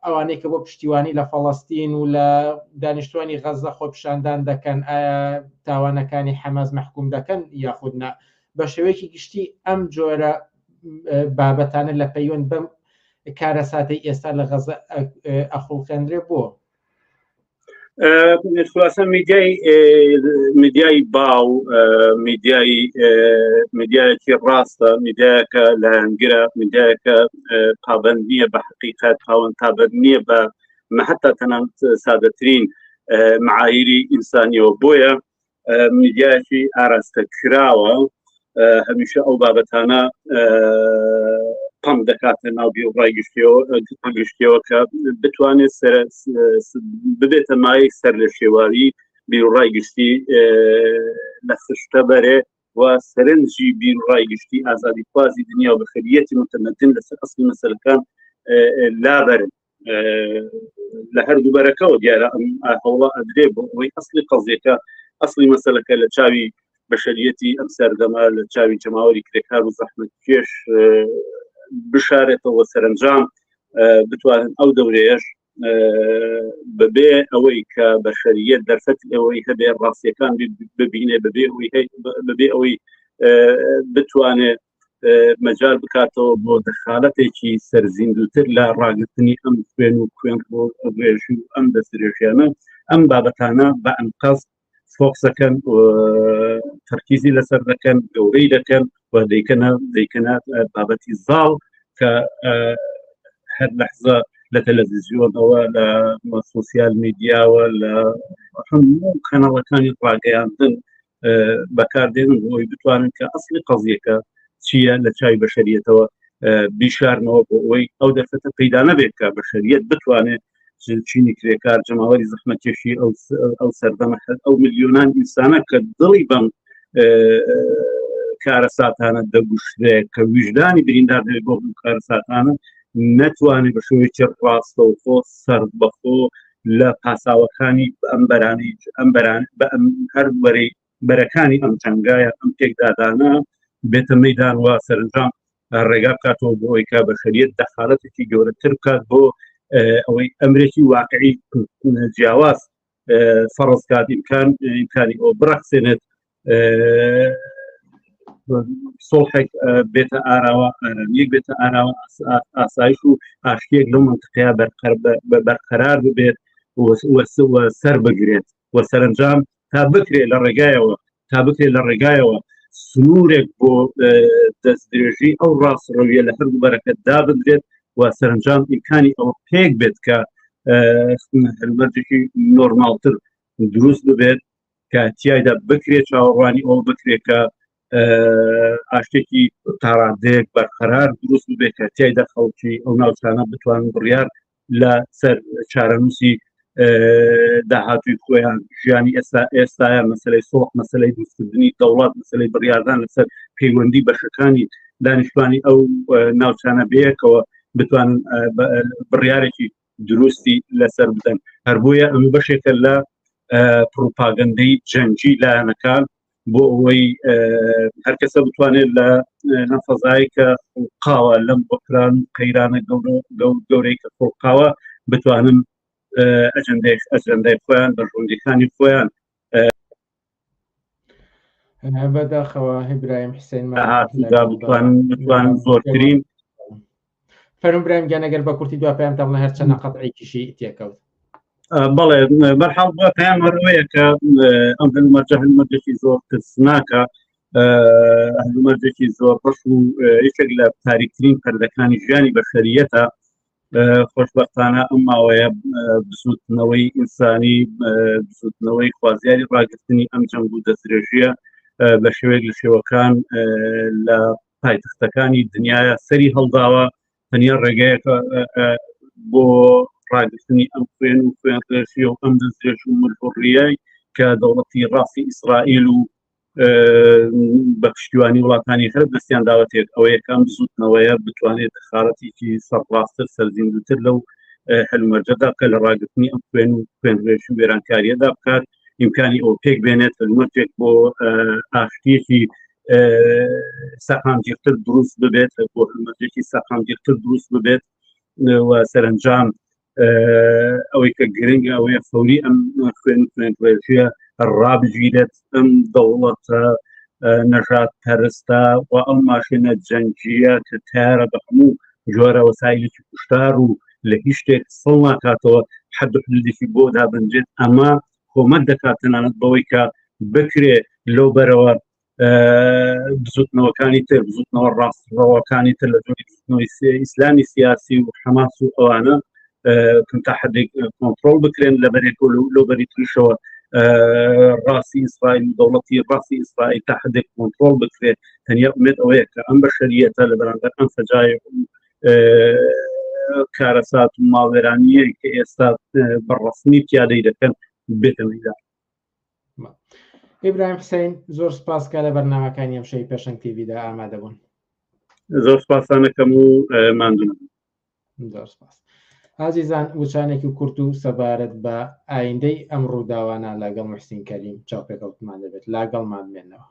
ئەوانەی کە بۆ پشتیوانی لە فەڵەستین و لە دانیشتوانی غەززە خۆپیشاندان دەکەن، ئایا تاوانەکانی حەماس مەحکوم دەکەن یاخود نا؟ بە شێوەیەکی گشتی ئەم جۆرە بابەتانە لە پەیوەند بەم کارەساتەی ئێستا لە غەزە ئەخوڵقێندرێ بۆ؟ خلاصە میدیای میدیای باو میدیای میدیایەکی ڕاستە میدیایەکە لایەنگرە میدیایەکە پابند نییە بە حقیقت پاوەند پابند نییە بە حتا تەنانەت سادەترین معایری ئینسانیەوە بۆیە میدیایەکی ئاراستە کراوە هەمیشە ئەو بابەتانە پەم دەکاتە ناو بیرڕای گشتیەوە گشتیەوە کە بتوانێت سەر ببێتە مای سەر لە شێواوی بیرڕای گشتی لە خشتە بەرێ و سەرنجی بیرڕای گشتی ئازادی خوازی دنیا و بەخەریەتی متمەدن لەسەر ئەسلی مەسەلەکان لابەرن لە هەردوو بەرەکەەوە دیارە ئەم هەوڵە ئەدرێ بۆ ئەوەی ئەسلی قەزیەکە ئەسلی مەسەلەکە لە چاوی بەشەریەتی ئەم سەردەمە لە چاوی جەماوەری کرێکار و زەحمەت کێش بشارێتەوە سەرنجام بتوانن ئەو دەورەیەش بەبێ ئەوەی کە بەشەریەت دەرفەت ئەوەی هەبێ ڕاستیەکان ببینێ بەبێ ئەوەی بەبێ ئەوەی بتوانێت مەجال بکاتەوە بۆ دەخالەتێکی سەرزیندوتر لە ڕاگرتنی ئەم خوێن و خوێن ڕێژی و ئەم دەستدرێژیانە ئەم بابەتانە بە ئەنقەست فۆکسەکەن تەرکیزی لەسەر دەکەن گەورەی دەکەن و دەیکەنە دەیکەنە بابەتی زاڵ کە هەر لەحزە لە تەلەڤیزیۆنەوە لە سۆسیال میدیاوە لە هەموو کەناڵەکانی ڕاگەیاندن بەکاردێنن بۆ ئەوەی بتوانن کە ئەسلی قەزیەکە چییە لە چاوی بەشەریەتەوە بیشارنەوە بۆ ئەوەی ئەو دەرفەتە پەیدا نەبێت کە بەشەریەت بتوانێت چینی کرێکار جەماوەری زەحمەتکێشی ئەو ئەو سەردەمە ئەو ملیۆنان ئینسانە کە دڵی بەم کارەساتانە دەگوشرێ کە ویژدانی بریندار دەبێت بۆ کارەساتانە نەتوانێت بە شێوەیەکی ڕاستەوخۆ سەربەخۆ لە پاساوەکانی ئەم بەرانی ئەم بەران بە ئەم هەر بەرەی بەرەکانی ئەم جەنگایە ئەم پێکدادانە بێتە مەدان و سەرنجام ڕێگا بکاتەوە بۆ ئەوەی کە بەشەریەت دەخالەتێکی گەورەتر بکات بۆ ئەوەی ئەمرێکی واقعی جیاواز فەڕز کات ئیمکان ئیمکانی ئەو بڕەخسێنێت سۆڵحێک بێتە ئاراوە ئارامیەک بێتە ئاراوە ئاسایش و ئاشتیەک لەو منطقەیە بەرقەرار ببێت سەر بگرێت و سەرنجام تا بکرێت لە ڕێگایەوە تا بکرێت لە ڕێگایەوە سنوورێک بۆ دەستدرێژی ئەو ڕاستڕەویە لە هەردوو بەرەکە دابدرێت و سەرنجام ئیمکانی ئەوە پێک بێت کە هەلومەرجێکی نۆرماڵتر دروست ببێت کە تیایدا بکرێت چاوەڕوانی ئەوە بکرێت کە ئاشتێکی تاڕادەیەک بەرقەرار دروست ببێت کە تیایدا خەڵکی ئەو ناوچانە بتوانن بڕیار لە سەر چارەنووسی داهاتوی خۆیان ژیانی ئێستا ئێستاە مەسلەی سۆق مەسلەی دروستکردنی دەوڵات مەسلەی بڕیاردان لەسەر پەیوەندی بەشەکانی دانیشتوانی ئەو ناوچانە بەیەکەوە بتوانن بڕیارێکی دروستی لەسەر بدەن هەر بۆیە ئەم بەشێکە لە پروپاگەندەی جەنگی لایەنەکان بۆ ئەوەی هەرکەسە بتوانێت لە لەم فەزایی کە خوڵقاوە لەم بۆکران قەیرانە گەورەی کە خوڵقاوە بتوانن ئەجندەی ئەجندای خۆیان بەرژەوەندیەکانی خۆیان بەداخەوە ئیبراهیم حسێن بتوانن زۆرترین فەرم برایم گیان ئەگەر بە کورتی دوا پەیام تاڵە هەرچەنە قەتعێکیشی تێکەوت بەڵێ بەرحاڵ بۆ پەیام هەروەیە کە ئەم هەلومەرجە هەلومەرجێکی زۆر ترسناکە هەلومەرجێکی زۆر ڕەش و یەکێک لە تاریکترین پەردەکانی ژیانی بەشەریەتە خۆشبەختانە ئەم ماوەیە بزوتنەوەی ئینسانی بزوتنەوەی خوازیاری ڕاگرتنی ئەم جەنگ و دەستدرێژیە بە شێوەیەک لە شێوەکان لە پایتەختەکانی دنیاە سەری هەڵداوە تەنیا ڕێگەیەکە بۆ ڕاگرتنی ئەم خوێن و خوێن ڕێژی و ئەم دەستدرێژ و ملهوڕیای کە دەوڵەتی ڕاستی ئیسرائیل و بە پشتیوانی وڵاتانی غەرب دەستیان داوەتێک ئەوەیە کە ئەم بزوتنەوەیە بتوانێت دەخالەتێکی سەرڕاستتر سەرزیندوتر لەو هەلومەرجەدا بکە لە ڕاگرتنی ئەم خوێن و خوێنڕێژی و وێرانکاریەدا بکات ئیمکانی ئەوە پێک بێنێت هەلومەرجێک بۆ ئاشتیەکی سەقامگیرتر دروست ببێت بۆ هەلومەرجێکی سەقامگیرتر دروست ببێت و سەرنجام ئەوەی کە گرنگە ئەوەیە فەوری ئەم خوێن خوێن ڕێژیە ڕابگیرێت ئەم دەوڵەتە نەژاد پەرستە و ئەو ماشێنە جەنگیە کە تارە بە هەموو جۆرە وەسایلێکی کوشتار و لە هیچ شتێک سڵ ناکاتەوە حەد و حدودێکی بۆ دابنرێت ئەمە کۆمەک دەکات تەنانەت بەوەی کە بکرێ لەو بەرەوە بزوتنەوەکانی تر بزوتنەوە ڕاستڕەوەکانی تر لە جۆری بزوتنەوەی ئیسلامی سیاسی و حەماس و ئەوانە تا حدێک کۆنتترۆل بکرێن لە بەرێک و لەو بەری تریشەوە ڕاستی ئیسرائیل و دەوڵەتی ڕاستی ئیسرائیل تا حدێک کۆنتترۆل بکرێت تەنیا ئومێد ئەوەیە کە ئەم بەشەریەتە لە بەرامبەر ئەم فەجای کارەسات و ماڵوێرانیە کە ئێستا بەڕسمی پیادەی دەکەن بێتە مەیدان. ئیبراهیم حسین زۆر سپاس کە لە بەرنامەکانی ئەمشەوی پێشەنگ تیڤیدا ئامادە بوون. زۆر سپاسانەکەم و ماندوو زۆر سپاس. ئازیزان وچانێکی کورت و سەبارەت بە ئایندەی ئەم ڕووداوانە لەگەڵ محسین کەریم چاوپێکەوتمان دەبێت لاگەڵمان بمێنەوە.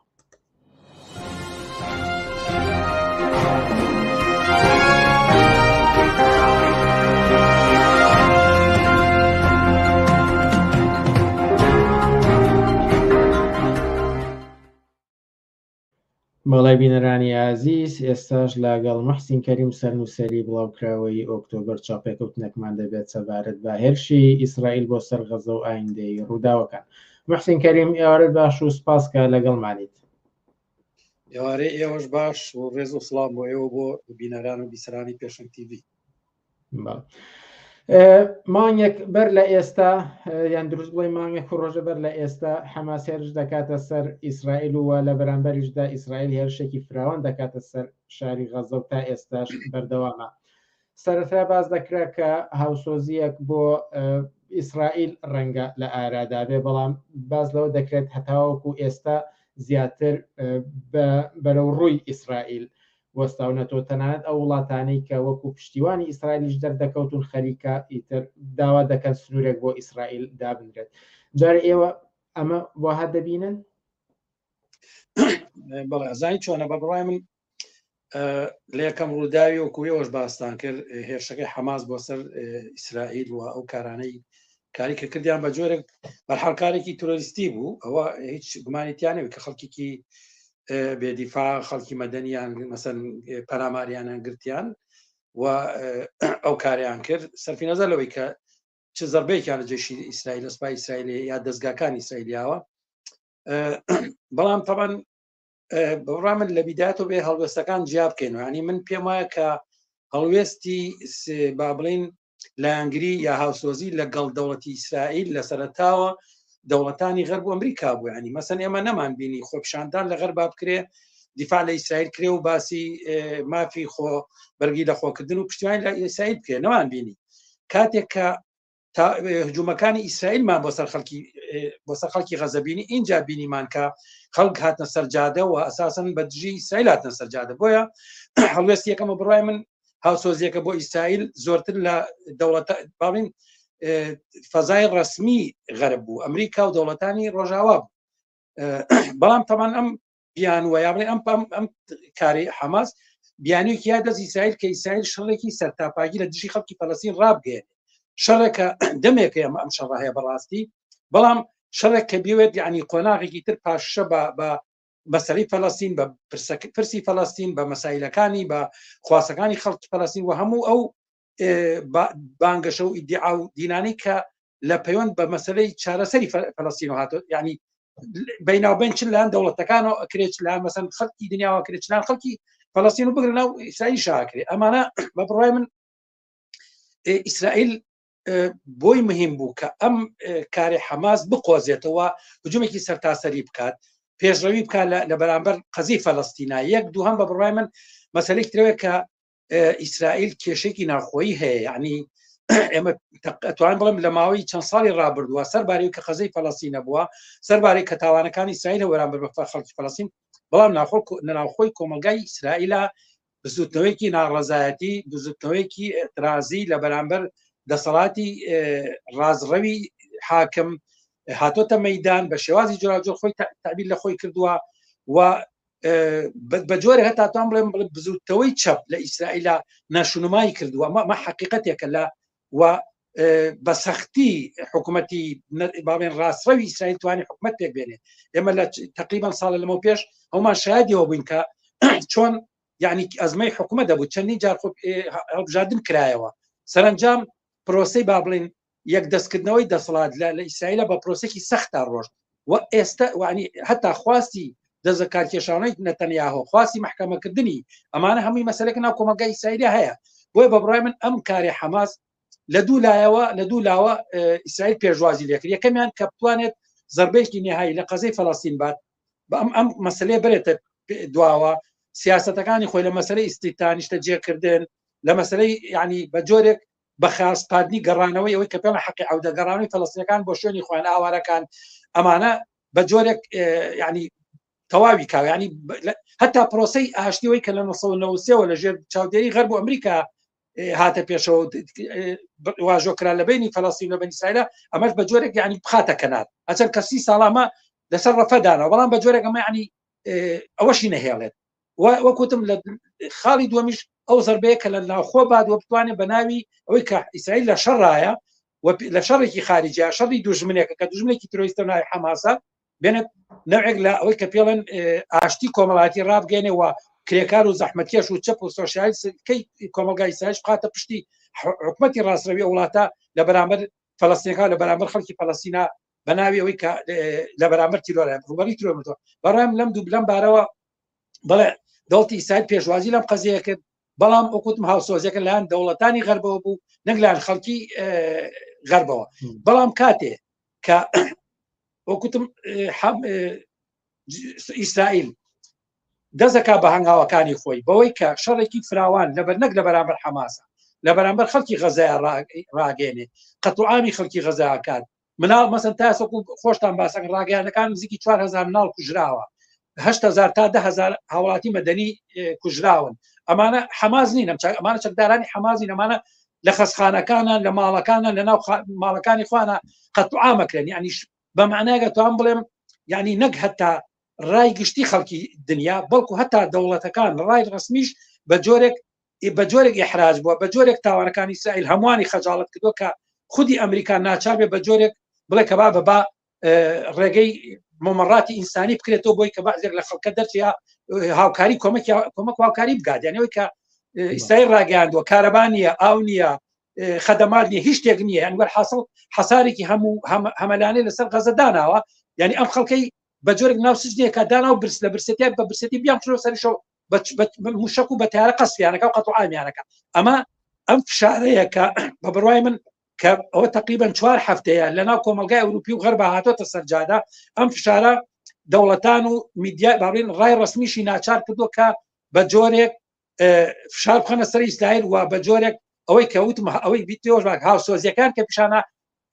بەڵێ بینەرانی ئازیز ئێستاش لەگەڵ محسین کەریم سەرنووسەری بڵاوکراوەی ئۆکتۆبەر چاوپێکەوتنێکمان دەبێت سەبارەت بە هێرشی ئیسرائیل بۆ سەر غەزە و ئایندەی ڕووداوەکان. محسین کەریم ئێوارەت باش و سپاس کە لەگەڵمانیت. ئێوارەی ئێوەش باش و ڕێز و سڵاو بۆ ئێوە بۆ بینەران و بیسەرانی پێشەنگ تیڤی. مانگێک بەر لە ئێستا یان دروست بڵێ مانگێک و ڕۆژە بەر لە ئێستا حەماس هێرش دەکاتە سەر ئیسرائیل و لە بەرامبەریشدا ئیسرائیل هێرشێکی فراوان دەکاتە سەر شاری غەزە و تا ئێستاش بەردەوامە سەرەتا باس دەکرا کە هاوسۆزیەک بۆ ئیسرائیل ڕەنگە لە ئارادا بێ بەڵام باس لەوە دەکرێت هەتاوەکو ئێستا زیاتر بەرەو ڕووی ئیسرائیل وەستاونەتەوە، تەنانەت ئەو وڵاتانەی کە وەکو پشتیوانی ئیسرائیلیش دەردەکەوتون خەریکە ئیتر داوا دەکەن سنوورێک بۆ ئیسرائیل دابنرێت. جارێ ئێوە ئەمە وەها دەبینن؟ بەڵێ ئەزانی چۆنە بە بڕای من لە یەکەم ڕووداوی وەکو ئێوەش باستان کرد هێرشەکەی حەماس بۆ سەر ئیسرائیل و ئەو کارانەی کاری کە کردیان بە جۆرێک بەرحاڵ کارێکی ترۆریستی بوو ئەوە هیچ گومانی تیانەوە کە خەڵکێکی بێدیفا خەڵکی مەدەنیان مەسەن پەلاماریانیان گرتیان و ئەو کاریان کرد سەرفی نەزەر لەوەی کە چ زەربەیەکیان لە جێشی ئیسرائیل لە سوپای ئیسرائیل یا دەستگاکانی ئیسرائیلیاوە بەڵام تەبەن بەڕا من لە بیداتەوە بێ هەڵوێستەکان جیا بکەین ینی من پێم وایە کە هەڵوێستی با بڵین لایەنگری یا هاوسۆزی لەگەڵ دەوڵەتی ئیسرائیل لە سەرەتاوە دەوڵەتانی غەرب و ئەمریکا بوو ینی مەسەن ئێمە نەمان بینی خۆپیشاندان لە غەربا بکرێ دیفاع لە ئیسرائیل کرێ و باسی مافی خۆ بەرگی لە خۆکردن و پشتیوانی لە ئیسرائیل بکرێ نەوان بینی کاتێک کە هجومەکانی ئیسرائیلمان بۆ سەر خەڵکی بۆ سەر خەڵکی غەزەبینی ئینجا بینیمان کە خەڵک هاتنە سەرجادە و ئەساسن بە دژی ئیسرائیل هاتنە سەرجادە بۆیە هەڵوێستی یەکەمە بڕای من هاوسۆزیەکە بۆ ئیسرائیل زۆرتر لە دەوڵەتە باڵین فەزای ڕسمی غەرب بوو ئەمریکا و دەوڵەتانی ڕۆژاوا بوو بەڵام تەمان ئەم بیانوە یا بڵێ ئەم ئەم کاری حەماس بیانوێکی یا دەست ئیسرائیل کە ئیسرائیل شەڕێکی سەرتاپاگی لە دژی خەڵکی فەلەستین ڕابگەێنێ شەڕێکە دەمێکە ئەمە ئەم شەڕە هەیە بەڕاستی بەڵام شەڕێک کە بێت یعنی قۆناغێکی تر پاشە بە بە مەسەری فەلەستین بە پرسی فەلەستین بە مەسایلەکانی بە خواستەکانی خەڵکی فەلەستین و هەموو ئەو بانگەشە و ئیدعا و دینانی کە لە پەیوەند بە مەسلەی چارەسەری فەلەستین و هاتۆ ینی بیناوبین چ لایەن دەوڵەتەکانەوە ئەکرێت لە مەسەن خەڵکی دنیاوە کرێت چلان خەڵکی فەلەستین و بگرن ناو ئیسرائیل شاکرێ ئەمانە بە بڕای من ئیسرائیل بۆی مهم بوو کە ئەم کاری حەماس بقۆزێتەوە هجومێکی سەرتاسەری بکات پێشڕەوی بکات لە بەرامبەر قەزی فەلەستینا یەک دووهەم بە بڕای من مەسلەی ترەوە کە ئیسرائیل کێشێکی ناوخۆیی هەیە یعنی ئێمە توان بڵم لە ماوەی چەند ساڵی ڕابردووە سەرباری کە قەزەی فەلەستینە بووە سەربارەی کە تاوانەکانی ئیسرائیل وەرامبەر بە خەڵکی فەلەستین بەڵام ناخۆ ناوخۆی کۆمەلگای ئیسرائیلە بزوتنەوەیەکی ناڕەزایەتی بزوتنەوەیەکی اعترازی لە بەرامبەر دەسەڵاتی ڕازڕەوی حاکم هاتۆتە مەدان بە شێوازی جۆراجۆر خۆی تعبیر لە خۆی کردووە و بە جۆرە هەتا توان بڵێم بڵێ بزوتەوەی چەپ لە ئیسرائیلا ناشونمای کردووە مە حقیقەتێکە لە و بە سەختی حکوومەتی باڵێن ڕاستڕەوی ئیسرائیل توانی حکوومەت پێک بێنێ ئێمە لە تقریبان ساڵە لەمە پێش هەمان شایدیەوە بووین کە چۆن یعنی ئەزمەی حکوومەت دەبوو چەندین جار هەڵبژاردن کرایەوە سەرنجام پرۆسی با بڵین یەک دەستکردنەوەی دەسەڵات لە لە ئیسرائیلە بە پرۆسێکی سەختا ڕۆشت و ئێستا وانی هەتا خواستی دەستەکارکێشانەی نەتەنیاهۆ خواستی محکەمەکردنی ئەمانە هەمووی مەسەلەکە ناو کۆمەڵگای ئیسرائیلی هەیە بۆیە بە بڕای من ئەم کاری حەماس لە دوو لایەوە لە دوو لاوە ئیسرائیل پێشوازی لێکرد یەکەمیان کە بتوانێت زربەیەکی نهایی لە قەزەی فەلەستین بات بە ئەم ئەم مەسلەیە برێتە دواوە سیاستەکانی خۆی لە مەسلەی ئیسیتانیشتە جێکردن لە مەسلەی ینی بە جۆرێک بە خاسپاردنی گەڕانەوەی ئەوەی کە پێڵە حەقی عەودە گەڕانەوەی فەلەستینەکان بۆ شوێنی خۆیان ئاوارەکان ئەمانە بە جۆرێک ینی تەواوی کاوە ینی هەتا پرۆسی ئاشتیەوەی کە لە 1993ەوە لە ژێر چاودێری غەرب و ئەمریکا هاتە پێشەوە واژۆ کرا لە بینی فەلەستین لە بەنی ئیسرائیل ئەمەش بە جۆرێک ینی بخاتە کەنار ئەچەند کەسی ساڵامە لەسەر ڕەفەدانەوە بەڵام بە جۆرێک ئەمە ینی ئەوەشی نەهێڵێت وەکوتم لە خاڵی دووەمیش ئەو زربەیە کە لە ناوخۆ باد و بتوانێت بە ناوی ئەوەی کە ئیسرائیل لە شەڕایە و لە شەڕێکی خارجە شەڕی دوژمنێکە کە دوژمنێکی ترۆیستە ناوی حەماسە بێنێت نەوێک لە ئەوەی کە پێڵێن ئاشتی کۆمەڵاتی ڕابگەێنێ و کرێکار و زەحمەتکێش و چەپ و سۆسیالیستکەی کۆمەلگای ئیسرائیل بخاتە پشتی حکومەتی ڕاستڕەوی وڵاتە لە بەرامبەر فەلەستینەکان لە بەرامبەر خەڵکی فەلەستینا بە ناوی ئەوەی کە لە بەرامبەر تیرۆرە ڕوبەری تیرۆر بەڕام لەم دوو لەم بارەوە بەڵێ دەوڵەتی ئیسرائیل پێشوازی لەم قەزیە کرد بەڵام وەکوتم هاوسۆزیەکە لایەن دەوڵەتانی غەربەوە بوو نەک لایەن خەڵکی غەربەوە بەڵام کاتێ کە وەکوتم ئیسرائیل دەزەکا بە هەنگاوەکانی خۆی بەوەی کە شەڕێکی فراوان لەبەر نەک لە بەرامبەر حەماسە لە بەرامبەر خەڵکی غەزای ڕاگەێنێ قەتوعامی خەڵکی غەزاکات مناڵ مەسەن تا سەکو خۆشتان باسەکە ڕاگەیانەکان نزیکی 4هزار مناڵ کوژراوە 8هزار تا دههزار هاوڵاتی مەدەنی کوژراون ئەمانە حەماز نین ئەمانە چەکدارانی حەمازی ئەمانە لە خەسخانەکانە لە ماڵەکانە لە ناو ماڵەکانی خوانە قەتعامەکرێن یعنی بە معناگە توان بڵێم یعنی نەک هەتا ڕای گشتی خەڵکی دنیا بەڵکو هەتا دەوڵەتەکان ڕای ڕسمیش بە جۆرێک بە جۆرێک ئیحراج بووە بە جۆرێک تاوانەکانی ئیسرائیل هەمووانی خەجاڵەت کردووە کە خودی ئەمریکا ناچار بێ بە جۆرێک بڵێ کە با بە با ڕێگەی مۆمەڕاتی ئینسانی بکرێتەوە بۆی کە بەعزێک لە خەڵکە دەرچێ هاوکاری کۆمەک کۆمەک هاوکاری بگات یعنی ئەوەی کە ئیسرائیل ڕاگەیاندووە کارەبا نییە ئاو نییە خەدەمات نییە هیچ شتێک نییە یعنی وەرحاصل حەسارێکی هەموو هەمەلانەی لەسەر غەزە داناوە یعنی ئەم خەڵکەی بە جۆرێک ناو سجنێکە دانا و برس لە برسێتیا بە برسێتی بیان خشۆ سەریشەوە بە موشک و بە تارە قەسفیانەکە و قەتوعامیانەکە ئەمە ئەم فشارەیە کە بە بڕای من کە ئەوە تقریبا چوار هەفتەیە لە ناو کۆمەلگای ئەوروپی و غەربا هاتۆتە سەرجادە ئەم فشارە دەوڵەتان و میدیا باڵین ڕای ڕسمیشی ناچار کردووە کە بە جۆرێک فشار بخەنە سەر ئیسرائیل و بە جۆرێک ئەوەی کە وتم ئەوەی بیتێوەش باک هاوسۆزیەکان کە پیشانە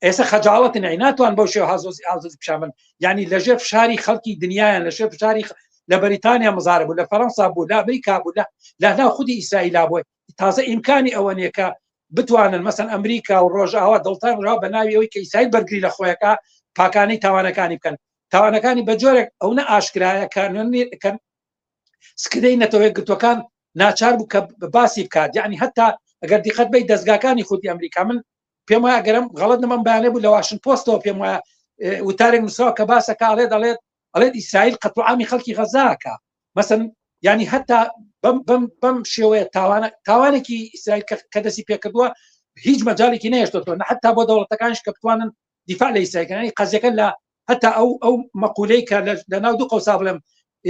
ئێستا خەجاڵەتن ئەی ناتوان بەو شێوە هاوسۆزی هاوسۆزی پیشان بن یعنی لەژێر فشاری خەڵکی دنیایان لەژێر فشاری لە بەریتانیا مزارە بوو لە فەرەنسا بوو لە ئەمریکا بوو لە لە ناو خودی ئیسرائیلا بووە تازە ئیمکانی ئەوە نییە کە بتوانن مەسەن ئەمریکا و ڕۆژئاوا دڵتان ڕا بە ناوی ئەوەی کە ئیسرائیل بەرگری لە خۆیەکە پاکانەی تاوانەکانی بکەن تاوانەکانی بە جۆرێک ئەو نە ئاشکرایە کە کە سکرەی نەتەوە یەکگرتووەکان ناچار بوو کە باسی بکات یعنی هەتا ئەگەر دیقەت بەی دەستگاکانی خودی ئەمریکا من پێم وایە گەرم غەڵەت نەمەم بەیانێ بوو لە واشن پۆستەوە پێم وایە وتارێک نووسراوە کە باسەکە ئەڵێ دەڵێت ئەڵێت ئیسرائیل قەتڵ عامی خەڵکی غەزاکە مەسەن ینی هەتا بەم بەم بەم شێوەیە تاوانە تاوانێکی ئیسرائیل کە دەستی پێکردووە هیچ مەجالێکی نەهێشتۆتەوە نە حتا بۆ دەوڵەتەکانیش کە بتوانن دیفاع لە ئیسرائیل قەزیەکە لە هەتا ئەو ئەو مەقولەی کە لە ناو دوو قەوسا بڵێم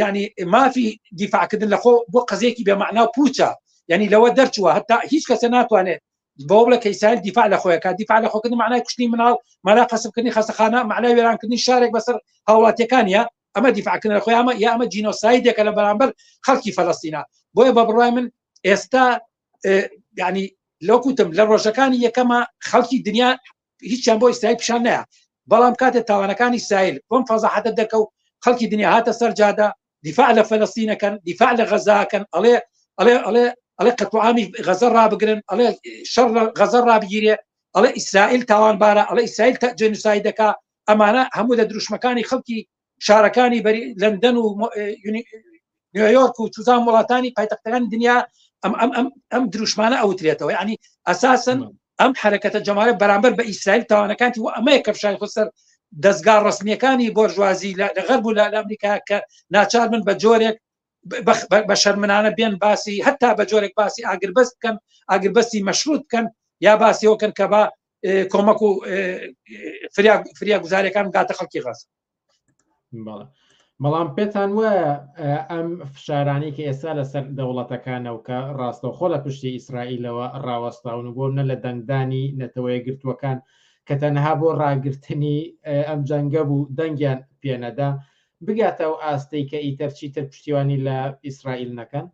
یعنی مافی دیفاعکردن لە خۆ بۆ قەزیەکی بێمەعنا و پوچە یعنی لەوە دەرچووە هەتا هیچ کەسە ناتوانێت بۆ بڵێ کە ئیسرائیل دیفاع لە خۆیەکە دیفاع لە خۆکردن معنای کوشتنی مناڵ معنای قەسبکردنی خەستەخانە معنای وێرانکردنی شارێک بەسەر هاوڵاتیەکانە ئەمە دیفاعکردن لە خۆی ئەمە یا ئەمە جینۆسایدێکە لە بەرامبەر خەڵکی فەلەستینە بۆیە بە بڕای من ئێستا ینی لەوکوتم لە ڕۆژەکانی یەکەمە خەڵکی دنیا هیچیان بۆ ئیسرائیل پیشان نایە بەڵام کاتێ تاوانەکانی ئیسرائیل بەم فەزاحەتە دەرکەوت خەڵکی دنیا هاتە سەر جادە دیفاع لە فەلەستینەکەن دیفاع لە غەزاکەن ئەڵێ ئەڵێ ئەڵێ ئەڵێ قەتڵ عامی غەزە ڕابگرن ئەڵێ شەڕ لە غەزە ڕابگیرێ ئەڵێ ئیسرائیل تاوانبارە ئەڵێ ئیسرائیل جێنوساید دەکا ئەمانە هەموو لە دروشمەکانی خەڵکی شارەکانی بەری لەندەن و نیویۆرک و چزان وڵاتانی پایتەختەکانی دنیا ئەم ئەم ئەم ئەم دروشمانە ئەوترێتەوە یعنی ئەساسن ئەم حرەکەتە جەماوەرە بەرامبەر بە ئیسرائیل تاوانەکانتی و ئەمەیە کە فشاری خستە سەر دەزگا ڕسمیەکانی بۆرژوازی لە غەرب و لە ئەمریکا کە ناچار من بە جۆرێک بە شەرمنانە بێن باسی هەتا بە جۆرێک باسی ئاگربەست بکەن ئاگربەستی مەشروط بکەن یا باسیەوە کەن کە بە کۆمەک و فریا گوزارەکان گاتە خەڵکی غەز بەڵام پێتان وایە ئەم فشارانی کە ئێستا لەسەر دەوڵەتەکانە و کە ڕاستەوخۆ لە پشتی ئیسرائیلەوە ڕاوەستاون و بۆ نە لە دەنگدانی نەتەوەیە گرتووەکان کە تەنها بۆ ڕاگرتنی ئەم جەنگە بوو دەنگیان پێنەدا بگاتە ئەو ئاستەی کە ئیتر چیتر پشتیوانی لە ئیسرائیل نەکەن؟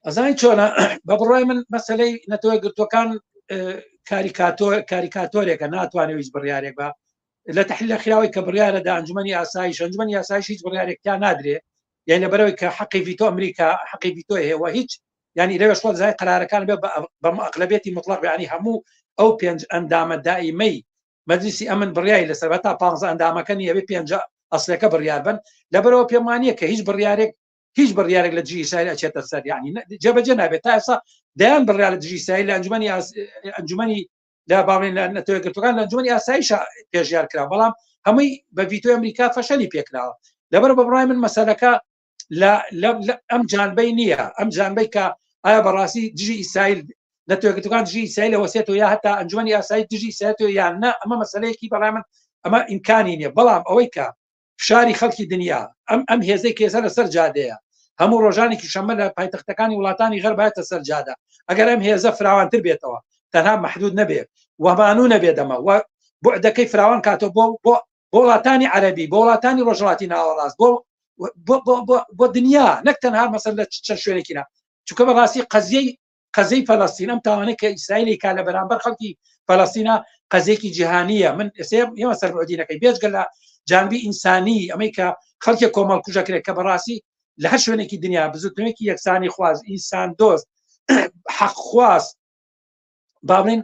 ئەزانی چۆنە بە بڕای من مەسلەی نەتەوە گرتوەکان کاریکاتۆر کاریکاتۆرێکە ناتوانێت هیچ بڕیارێک بە لە تحلیل خراوی کە بڕیارە دا ئەنجومەنی ئاسایش ئەنجومەنی ئاسایش هیچ بڕیارێک تا نادرێ یان لەبەرەوەی کە حەقی ڤیتۆ ئەمریکا حەقی ڤیتۆ هەیە و هیچ ینی لەوێ شڵ زای قرارەکان بێ بە ئەقلبێتی مطلق ینی هەموو ئەو پێنج ئەندامە دائیمەی مەجلیسی ئەمن بڕیاری لەسەر بە تا پ ئەندامەکە نیە بێ پێنج ئەسلەکە بڕیار بن لەبەرەوە پێمانە کە هیچ بڕیارێک هیچ بڕیارێک لە دژی ئیسرائیل ئەچێتە سەر یعنی جێبەجێ نابێت تا ئێستا دەیان بڕیار لە دژی ئیسرائیل لە ئەنجومەنی ئەنجومەنی لە باڵێن لە نەتەوە یەکگرتووەکان لە ئەنجومەنی ئاسایشە پێشیار کرا بەڵام هەمووی بە ڤیتۆی ئەمریکا فەشەلی پێکراوە لەبەر بە بڕای من مەسەلەکە لە ئەم جانبەی نییە ئەم جانبەی کە ئایا بەڕاستی دژی ئیسرائیل نەتەوە یەکگرتووەکان دژی ئیسرائیل وەسێتەوە یا هەتا ئەنجومەنی ئاسایش دژی ئیسرائیل یان نا ئەمە مەسەلەیەکی بەڕای من ئەمە ئیمکانی نییە بەڵام ئەوەی کە فشاری خەڵکی دنیا ئەم ئەم هێزەی کە ئێستا لەسەر جادەیە هەموو ڕۆژانێکی شەممە لە پایتەختەکانی وڵاتانی غەرب هاتە سەر جادە ئەگەر ئەم هێزە فراوانتر بێتەوە تەنها محدود نەبێت وەمانوو نەبێت دەمە و بعدەکەی فراوان کاتەوە بۆ بۆ بۆ وڵاتانی عەربی بۆ وڵاتانی ڕۆژهەڵاتی ناوەڕاست بۆ بۆ بۆ بۆ دنیا نەک تەنها مەسەر لە چەند شوێنێکی نا چونکە بەڕاستی قەزیەی قەزیەی فەلەستین ئەم تاوانەی کە ئیسرائیلی کا لە بەرامبەر خەڵکی فەلەستینە قەزیەکی جیهانیە من ئێستا ئێمە سەربعدینەکەی بێجگە لە جانبی ئینسانی ئەمەی کە خەڵکی کۆمەڵ کوژەکرێت کە بەڕاستی لە هەر شوێنێکی دنیا بزوتنەوەیەکی یەکسانی خواز ئینسان دۆست حەقخواز با بڵێن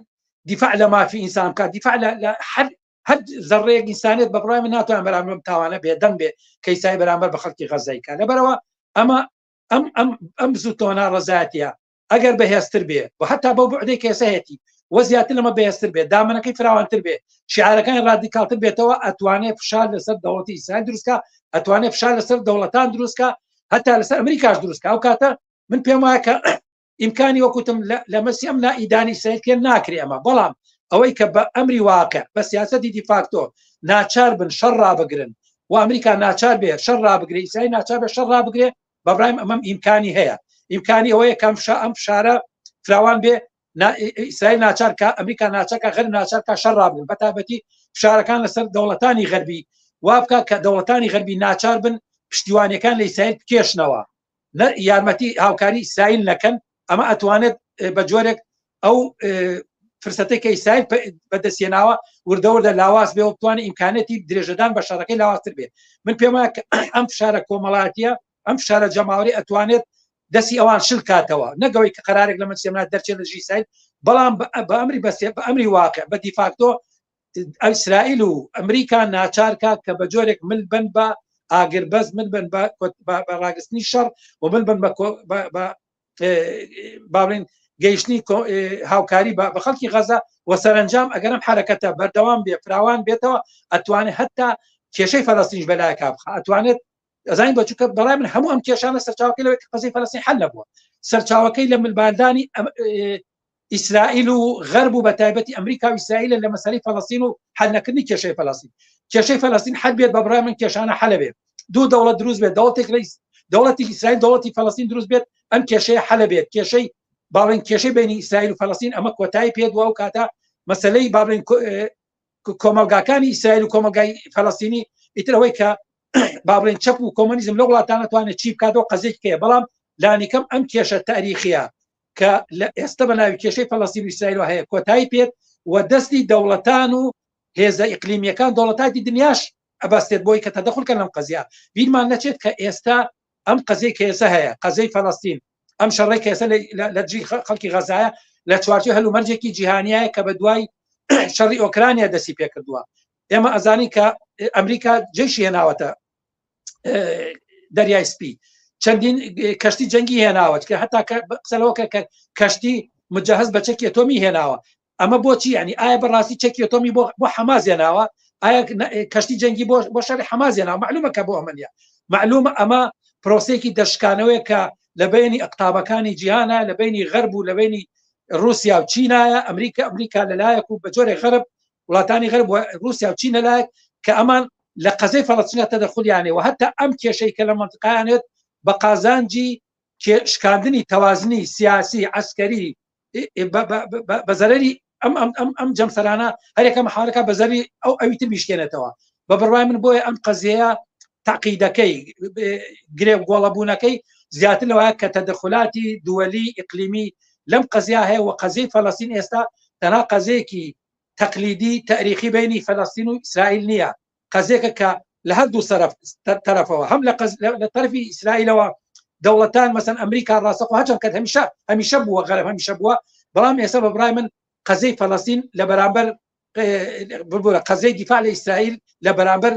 دیفاع لە مافی ئینسان بکات دیفاع لە هەر هەر زەڕەیەک ئینسانیت بە بڕای من ناتوانێت بەرامبەر بەم تاوانە بێدەنگ بێ کە ئیسرائیل بەرامبەر بە خەڵکی غەززەی کات لەبەرەوە ئەمە ئەم ئەم ئەم بزوتنەوە ناڕەزایەتیە ئەگەر بەهێزتر بێ و هەتا بەو بەعدەی کە ئێستا هەیەتی وە زیاتر لەمە بەهێزتر بێ دامەنەکەی فراوانتر بێ شعارەکانی ڕادیکاڵتر بێتەوە ئەتوانێ فشار لەسەر دەوڵەتی ئیسرائیل دروستکا ئەتوانێ فشار لەسەر دەوڵەتان دروستکا هەتا لەسەر ئەمریکاش دروستکا ئەو کاتە من پێم وایە کە ئیمکانی وەکوتم لە مەسی ئەم نائیدانی ئیسرائیل پێ ناکرێ ئەمە بەڵام ئەوەی کە بە ئەمری واقع بە سیاسەتی دیفاکتۆ ناچار بن شەڕ ڕابگرن و ئەمریکا ناچار بێ شەڕ ڕابگرێ ئیسرائیل ناچار بێ شەڕ ڕابگرێ بە بڕای من ئەمەم ئیمکانی هەیە ئیمکانی ئەوەیە کەم ئەم فشارە فراوان بێ ئیسرائیل ناچار کە ئەمریکا ناچار کە غەرب ناچار کە شەڕ ڕابگرن بە تایبەتی فشارەکان لەسەر دەوڵەتانی غەربی وا بکە کە دەوڵەتانی غەربی ناچار بن پشتیوانەکان لە ئیسرائیل بکێشنەوە یارمەتی هاوکاری ئیسرائیل نەکەن ئەمە ئەتوانێت بە جۆرێک ئەو فرسەتێک کە ئیسرائیل بەدەستێناوە وردەوردە لاواز بێ و بتوانێت ئیمکانێتی درێژەدان بە شەڕەکەی لاوازتر بێ من پێم وایە کە ئەم فشارە کۆمەڵاتیە ئەم فشارە جەماوەری ئەتوانێت دەستی ئەوان شل کاتەوە نەگەوەی کە قرارێک لە مەجلسی دەرچێت لە ئیسرائیل بەڵام بە ئەمری بەسێ بە ئەمری واقع بە دیفاکتۆ ئیسرائیل و ئەمریکا ناچارکە کە بە جۆرێک مل بن بە ئاگربەست مل بن بە ڕاگرتنی شەڕ و مل بن بە باڵین گەیشتنی هاوکاری بە خەڵکی غەزە و سەرنجام ئەگەرم حرەکەتە بەردەوام بێ فراوان بێتەوە ئەتوانێت هەتا کێشەی فەلەستینش بەلایەکا بخە ئەتوانێت ئەزانین بە چونکە بەڕای من هەموو ئەم کێشانە سەرچاوەکەی لەوەی کە قەزیەی فەلەستین حل نەبووە سەرچاوەکەی لە ملباندانی ئیسرائیل و غەرب و بە تایبەتی ئەمریکا و ئیسرائیل لە مەسەلەی فەلەستین و حل نەکردنی کێشەی فەلەستین کێشەی فەلەستین حل بێت بە بڕای من کێشانە حل بێت دوو دەوڵەت دروست بێت دەوڵەتێک لە دەوڵەتی ئیسرائیل دەوڵەتی فەلەستین دروست بێت ئەم کێشەیە حل بێت کێشەی باڵێن کێشەی بینی ئیسرائیل و فەلەستین ئەمە کۆتایی پێ دوا و کاتە مەسلەی باڵێن کۆمەلگاکانی ئیسرائیل و کۆمەلگای فەلەستینی ئیتر ئەوەی کە با بڵێن چەپ و کۆمۆنیزم لە وڵاتانە توانێت چی بکاتەوە قەزێک هەیە بەڵام لانیکەم ئەم کێشە تاریخیە کە لە ئێستا بە ناوی کێشەی فەلەستین و ئیسرائیل هەیە کۆتایی پێت و دەستی دەوڵەتان و هێزە ئیقلیمیەکان دەوڵەتاتی دنیاش ئەبەستێت بۆی کە تەدەخل کەن لەم قەزیە بیرمان نەچێت کە ئێستا ئەم قەزیەی کە ئێستا هەیە قەزیەی فەلەستین ئەم شەڕەی کە ئێستا لە دژی خەڵکی غەزایە لە چوارچێوەی هەلومەرجێکی جیهانیایە کە بە دوای شەڕی ئۆکرانیا دەستی پێکردووە ئێمە ئەزانین کە ئەمریکا جێشی هێناوەتە دەریای سپی چەندین کەشتی جەنگی هێناوە کە هەتا قسەلەوە کە کەشتی مجهز بە چەکی ئەتۆمی هێناوە ئەمە بۆچی ینی ئایا بەڕاستی چەکی ئەتۆمی بۆ بۆ حەماس هێناوە ئایا کەشتی جەنگی بۆ بۆ شەڕی حەماس هێناوە معلومە کە بۆ ئەمە نیە معلومە ئەمە پرۆسێکی دەشکانەوەیە کە لە بینی ئەقتابەکانی جیهانە لە بینی غەرب و لە بینی رووسیا و چینایە ئەمریکا ئەمریکا لەلایەک و بە جۆرێک غەرب وڵاتانی غەرب و رووسیا و چین لەلایەک کە ئەمان لە قەزەی فەڵەستینە تەدەخلیانێ و هەتا ئەم کێشەی کە لە منطقایانێت بە قازانجی شکاندنی تەوازنی سیاسی عسکەری بە زەرری ئەم ئەم ئەم ئەم جەمسەرانە هەرێکە محارەکە بە زەری ئەو ئەوی تر بیشکێنێتەوە بە بڕوای من بۆیە ئەم قەزیەیە تەقیدەکەی گرێ گۆڵەبوونەکەی زیاتر لەوە کە تەدەخلاتی دووەلی ئیقلیمی لەم قەزیا هەیە و قەزیەی فەلەستین ئێستا تەنها قەزیەکی تەقلیدی تاریخی بینی فەلەستین و ئیسرائیل نییە قەزێکە کە لە هەردوو سەرف تەرەفەوە هەم لە قەز لە تەرفی ئیسرائیلەوە دەوڵەتان مەسەن ئەمریکا ڕاستەخۆ هەرچەند کە هەمیشە هەمیشە بووە غەرب هەمیشە بووە بەڵام ئێستا بە بڕای من قەزەی فەلەستین لە بەرامبەر ببورە قەزەی دیفاع لە ئیسرائیل لە بەرامبەر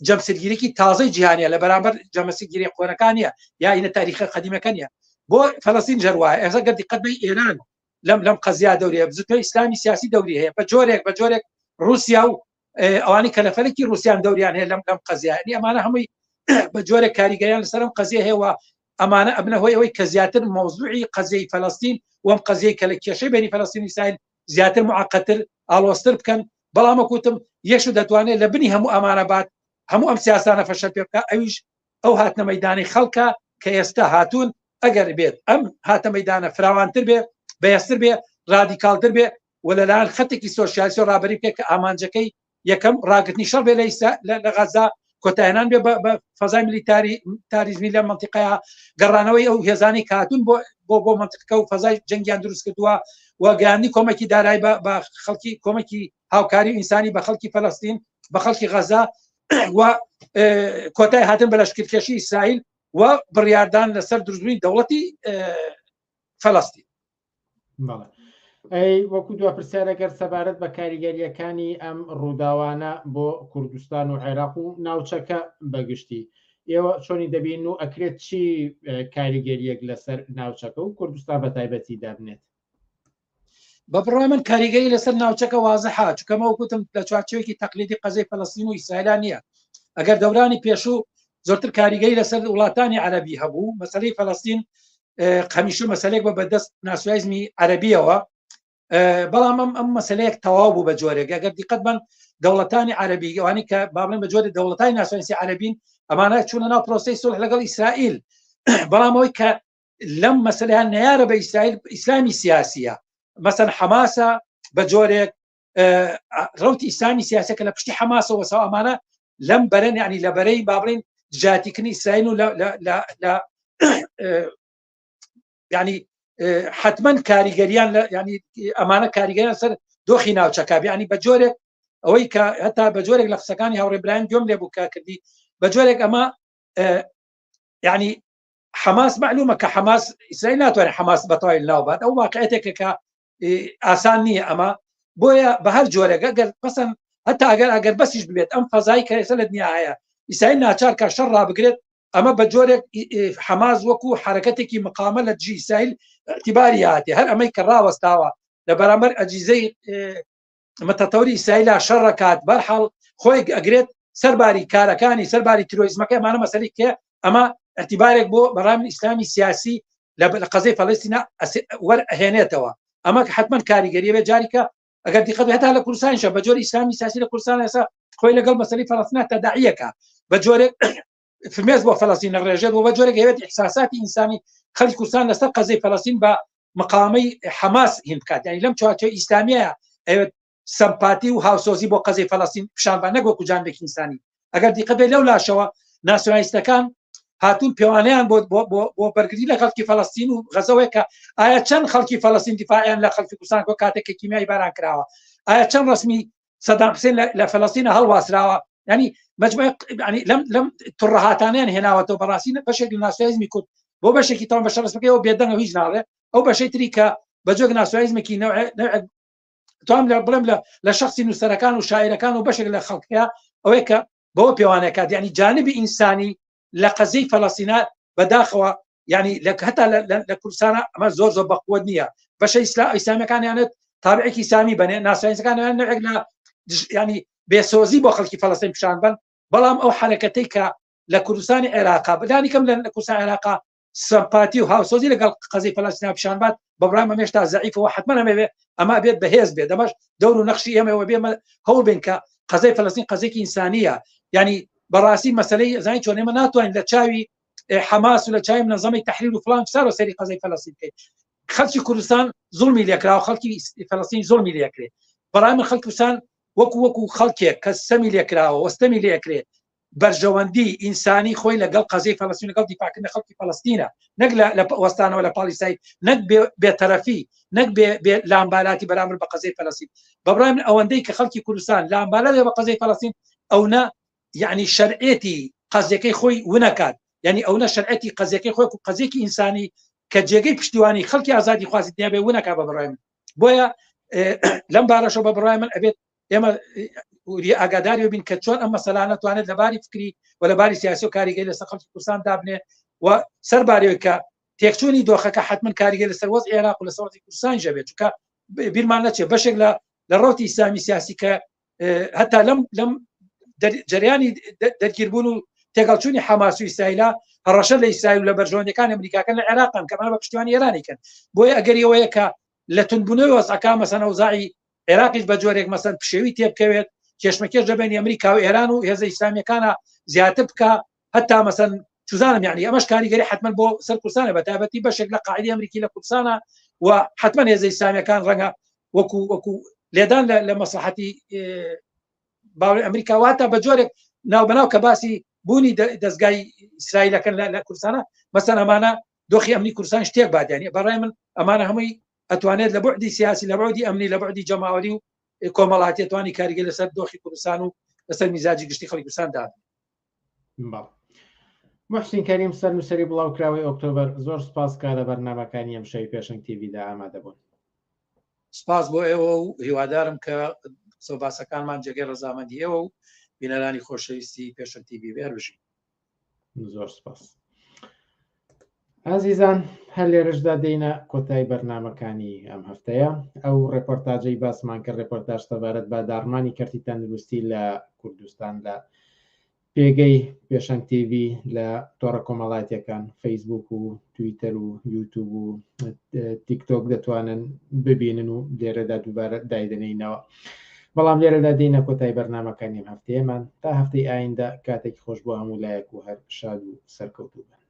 جەمسەرگیریی تازەی جیهانیە لە بەرامبەر جەمەسیگیری قۆنەکانیە یا ئینە تاریخە قەدیمەکە نیە بۆ فەلەستین جەروایە ئێستا گەر دیقەت بەی ئێران لەم لەم قەزیا دەوری بزوتنەوەی ئیسلامی سیاسی دەوری هەیە بە جۆرێک بە جۆرێک رووسیا و ئەوانی کە لە فەلەکی رووسیان دەوریان هەیە لەم لەم قەزیانی ئەمانە هەمووی بە جۆرێک کاریگەریان لەسەرم قەزیە هەیە و ئەمانە ئەبنە هۆی ئەوەی کە زیاتر مەوزوعی قەزیەی فەلەستین وەم قەزیەی کە لە کێشەی بینی فەلەستین ئیسرائیل زیاتر معقدتر ئاڵۆزتر بکەن بەڵام وەکوتم یەکشو دەتوانێت لە بنی هەموو ئەمانە بات هەموو ئەم سیاسانە فەشەل پێ بکە ئەویش ئەو هاتنە مەدانی خەڵکە کە ئێستا هاتوون ئەگەر بێت ئەم هاتە مەدانە فراوانتر بێ بەهێزتر بێ رادیکالتر بێ و لەلایەن خەتێکی سۆسیالیستی ڕابەری بکە کە ئامانجەکەی یەکەم ڕاگرتنی شەڕ بێ لە لە غەزا کۆتایهێنان بێ بە فەزای میلیتاری تاریزمی لە منطقەیە گەڕانەوەی ئەو هێزانی کاتون بۆ بۆ بۆ منطقەکە و فەزای جەنگیان دروست کردووە و گەیاندنی کۆمەکی دارای بە خەڵکی کۆمەکی هاوکاری و ئینسانی بە خەڵکی فەلەستین بە خەڵکی غەزا و کۆتای هاتن بە لەشکرکێشی ئیسرائیل و بڕیاردان لەسەر دروستبوونی دەوڵەتی فەلەستین. بەڵێ ئەی وەکو دو پرسیارەگەر سەبارەت بە کاریگەریەکانی ئەم ڕووداوانە بۆ کوردستان و عێراق و ناوچەکە بەگشتی ئێوە چۆنی دەبین و ئەکرێت چی کاریگەریەک لەسەر ناوچەکە و کوردستان بە تایبەتی دابنێت؟ بە بڕای من کاریگەری لەسەر ناوچەکە وازحە چونکە مە وەکوتم لە چوارچێوەیەکی تەقلیدی قەزەی فەلەستین و ئیسرائیلان نییە ئەگەر دەورانی پێشوو زۆرتر کاریگەری لەسەر وڵاتانی عەربی هەبوو مەسلەی فەلەستین هەمیشە مەسلێک بە بەدەست ناسیۆنالیزمی عەربیەوە بەڵام ئەم ئەم مەسلەیەک تەواو بوو بە جۆرێک ئەگەر دیقەت بن دەوڵەتانی عەربی ئەوانی کە با بڵێن بە جۆری دەوڵەتانی ناسیۆنالیستی عەربین ئەمانە چوونە ناو پرۆسەی سوڵح لەگەڵ ئیسرائیل بەڵام ئەوەی کە لەم مەسلەیان نەیارە بە ئیسرائیل ئیسلامی سیاسیە مەسەن حەماسە بە جۆرێک ڕوتی ئیسلامی سیاسەکە لە پشتی حەماسەوە سەو ئەمانە. لەم بەرەن یعنی لە بەرەی با بڵین دژایەتیکردنی ئیسرائیل و لە ینی حتمما کاریگەریان لە ینی ئەمانە کاریگەریان سەر دۆخی ناوچەکە بیانی بە جۆرێک ئەوەی کە هەتا بە جۆرێک لە قسەکانی هاوڕێ برایم گوێم لێ بوو کە کردی بە جۆرێک ئەمە ینی حەماس معلومە کە حەماس ئیسرائیل ناتوانێت حەماس بەتەواوی لاوبات ئەو واقعەتێکە کە ئاسان نییە ئەمە بۆیە بە هەر جۆرێک ئەگەر پسەن هەتا ئەگەر ئەگەر بەسیش ببێت ئەم فەزای کە ئێستا لە دنیا هەیە ئیسرائیل ناچار کە شەڕ ڕابگرێت ئەمە بە جۆرێک حەماس وەکو حرەکەتێکی مقامە لە دژی ئیسرائیل اعتباری هاتێ هەر ئەمەی کە ڕاوەستاوە لە بەرامبەر ئەجیزەی متەتەوری ئیسرائیلا شەڕەکات بەرحاڵ خۆی ئەگرێت سەرباری کارەکانی سەرباری ترۆیزمەکە ئەمانە مەسەلی کێ ئەمە اعتبارێک بۆ بەڕام ئیسلامی سیاسی لە قەزەی فەلەستینا وەرئەهێنێتەوە ئەمە حتمما کاریگەری بێ جاریکە ئەگەر دیقەت هەتا لە کوردستانیشە بە جۆری ئیسلامی سیاسی لە کوردستان ئێستا خۆی لەگەڵ مەسەلی فەلەستینا تەداعیەکە بە جۆرێک فرمێس بۆ فەلەستین نەڕێژێت و بە جۆرێک هەیەت ئیحساساتی ئینسانی خەڵکی کوردستان لەسەر قەزەی فەلەستین بە مقاومەی حەماس هین بکات یعنی لەم چوارچێوە ئیسلامیە ئەوێت سەمپاتی و هاوسۆزی بۆ قەزەی فەلەستین پیشان بە نەک وەکو جانبێکی ئینسانی ئەگەر دیقەت بێت لەو لاشەوە ناسیۆنالیستەکان هاتوون پێوانەیان بۆ بۆ بۆ بۆ بەرگری لە خەڵکی فەلەستین و غەزەوەیە کە ئایا چەند خەڵکی فەلەستین دیفاعیان لە خەڵکی کوردستان کۆ کاتێک کە کیمیای باران کراوە ئایا چەند ڕسمی سەدام حسێن لە فەلەستینە هەڵواسراوە ینی مجموعە ینی لەم لەم تڕهاتانیان هێناوەتەوە بەڕاستی بەشێک لە ناسیۆنالیزمی کورد بۆ بەشێکی تاوان بە شەڕسمەکەیەوە بێدەنگە هیچ ناڵێ ئەو بەشەی تری کە بە جۆگ ناسیۆنالیزمێکی نوع توام لە بڵێم لە لە شخصی نووسەرەکان و شاعرەکان و بەشێک لە خەڵکەیە ئەوەیە کە بەوە پێوانەکات یعنی جانبی ئینسانی لە قەزیی فەلەستینا بەداخەوە یعنی لە هەتا لە کوردستانە ئەمە زۆر زۆر بەقوت نییە بەشە ئیسلا ئیسلامیەکانیانێت تابعێکی سامی بنێ ناسیۆنالیستەکانیان نوعێک لە ینی بێسۆزی بۆ خەڵکی فەلەستین پیشان بن بەڵام ئەو حرەکەتەی کە لە کوردستانی عێراقا بدانی کەم لە کوردستان عێراقا سەمپاتی و هاوسۆزی لەگەڵ قەزی فەلەستینا پیشان بات بە بڕای من هێشتا زەعیفەوە حتمما ئەمەوێ ئەمە بێت بەهێز بێت ئەمەش دەور و نەخشی ئێمەوە بێمە هەوڵ بین کە قەزای فەلەستین قەزێکی ئینسانیە یعنی بەڕاستی مەسلەی زانی چۆن ئێمە ناتوانین لە چاوی حەماس و لە چاوی منەزەمەی تەحریر و فلان فسار و سەری قەزای فەلەستین بکەین خەڵکی کوردستان زوڵمی لێکراوە خەڵکی فەلەستین زوڵمی لێکرێ بەڕای من خەڵکی کوردستان وەکو وەکو خەڵکێک کە سەمی لێکراوە وەستەمی لێکرێ بەرژەوەندی ئینسانی خۆی لەگەڵ قەزیەی فەلەستین لەگەڵ دیفاعکردنی خەڵکی فەلەستینە نەک لە وەستانەوە لە پاڵی نەک بێتەرەفی نەک بێ لامبالاتی بەرامبەر بە قەزیەی فەلەستین بە بڕای من ئەوەندەی کە خەڵکی کوردستان لامبالە بە قەزیەی فەلەستین ئەو نە یعنی شەرعێتی قەزیەکەی خۆی ونەکات یعنی ئەو نە شەرعێتی قەزیەکەی خۆی و قەزیەکی ئینسانی کە جێگەی پشتیوانی خەڵکی ئازادی خوازی دنیا بێ ونەکا بە بڕای من بۆیە لەم بارەشەوە بە بڕای من ئەبێت ئێمە ئاگاداری بین کە چۆن ئەم مەسەلانە توانێت لە باری فکری و لە باری سیاسی و کاریگەری لەسەر خەڵکی کوردستان دابنێ و سەربارەوەی کە تێکچوونی دۆخەکە حتمما کاریگەری لەسەر وەزعی عێراق و لەسەر وەزعی کوردستان ژەبێت چونکە بیرمان نەچێت بەشێک لە لە ڕەوتی ئیسلامی سیاسی کە هەتا لەم لەم جریانی دەرگیربوون و تێکەڵچوونی حەماس و ئیسرائیلا هەڕەشە لە ئیسرائیل و لە بەرژەوەندیەکانی ئەمریکاکەن لە عێراقن کە بە پشتیوانی ئێرانی کەن بۆیە ئەگەری ئەوەیە کە لە توندبوونەوەی وەزعەکە مەسەن ئەوزاعی عێراقیش بە جۆرێک مەسەن پشێوی تێبکەوێت کێشمەکێش لە بینی ئەمریکا و ئێران و هێزە ئیسلامیەکانە زیاتر بکە هەتا مەسەن چزانم یعنی ئەمەش کاریگەری حتمما بۆ سەر کوردستانە بە تایبەتی بەشێک لە قاعدەی ئەمریکی لە کوردستانە و حتمما هێزە ئیسلامیەکان ڕەنگە وەکو وەکو لێدان لە مەسلحەتی باوەڕی ئەمریکا واتە بە جۆرێک ناوبەناو کە باسی بوونی دەستگای ئیسرائیلەکەن لە کوردستانە مەسەن ئەمانە دۆخی ئەمنی کوردستان شتێک بادیانی بەڕای من ئەمانە هەمووی ئەتوانێت لە بعدی سیاسی لە بعدی ئەمنی لە بعدی جەماوەری و کۆمەڵاتی توانی کاریگەری لەسەر دۆخی کوردستان و لەسەر میزاجی گشتی خەڵکی کوردستان دابنێت. بەڵێ. موحسین کەریم سەرنووسەری بڵاوکراوەی ئۆکتۆبەر زۆر سپاس کە لە بەرنامەکانی ئەمشەوی پێشەنگ تیڤیدا ئامادە بوون. سپاس بۆ ئێوە و هیوادارم کە قسە و باسەکانمان جێگەی ڕەزامەندی ئێوە و بینەرانی خۆشەویستی پێشەنگ تیڤی بێ. هەر بژین. زۆر سپاس. ئازیزان هەر لێرەشدا دێینە کۆتای بەرنامەکانی ئەم هەفتەیە ئەو ڕێپۆرتاجەی باسمان کرد ڕێپۆرتاج سەبارەت بە داڕمانی کەرتی تەندروستی لە کوردستان لە پێگەی پێشەنگ تیڤی لە تۆڕە کۆمەڵاتیەکان فەیسبوک و تویتەر و یوتوب و تیکتۆک دەتوانن ببینن و لێرەدا دووبارە دایدەنینەوە بەڵام لێرەدا دێینە کۆتای بەرنامەکانی ئەم هەفتەیەمان تا هەفتەی ئایندە کاتێکی خۆش بۆ هەموو لایەک و هەر شاد و سەرکەوتوو بن.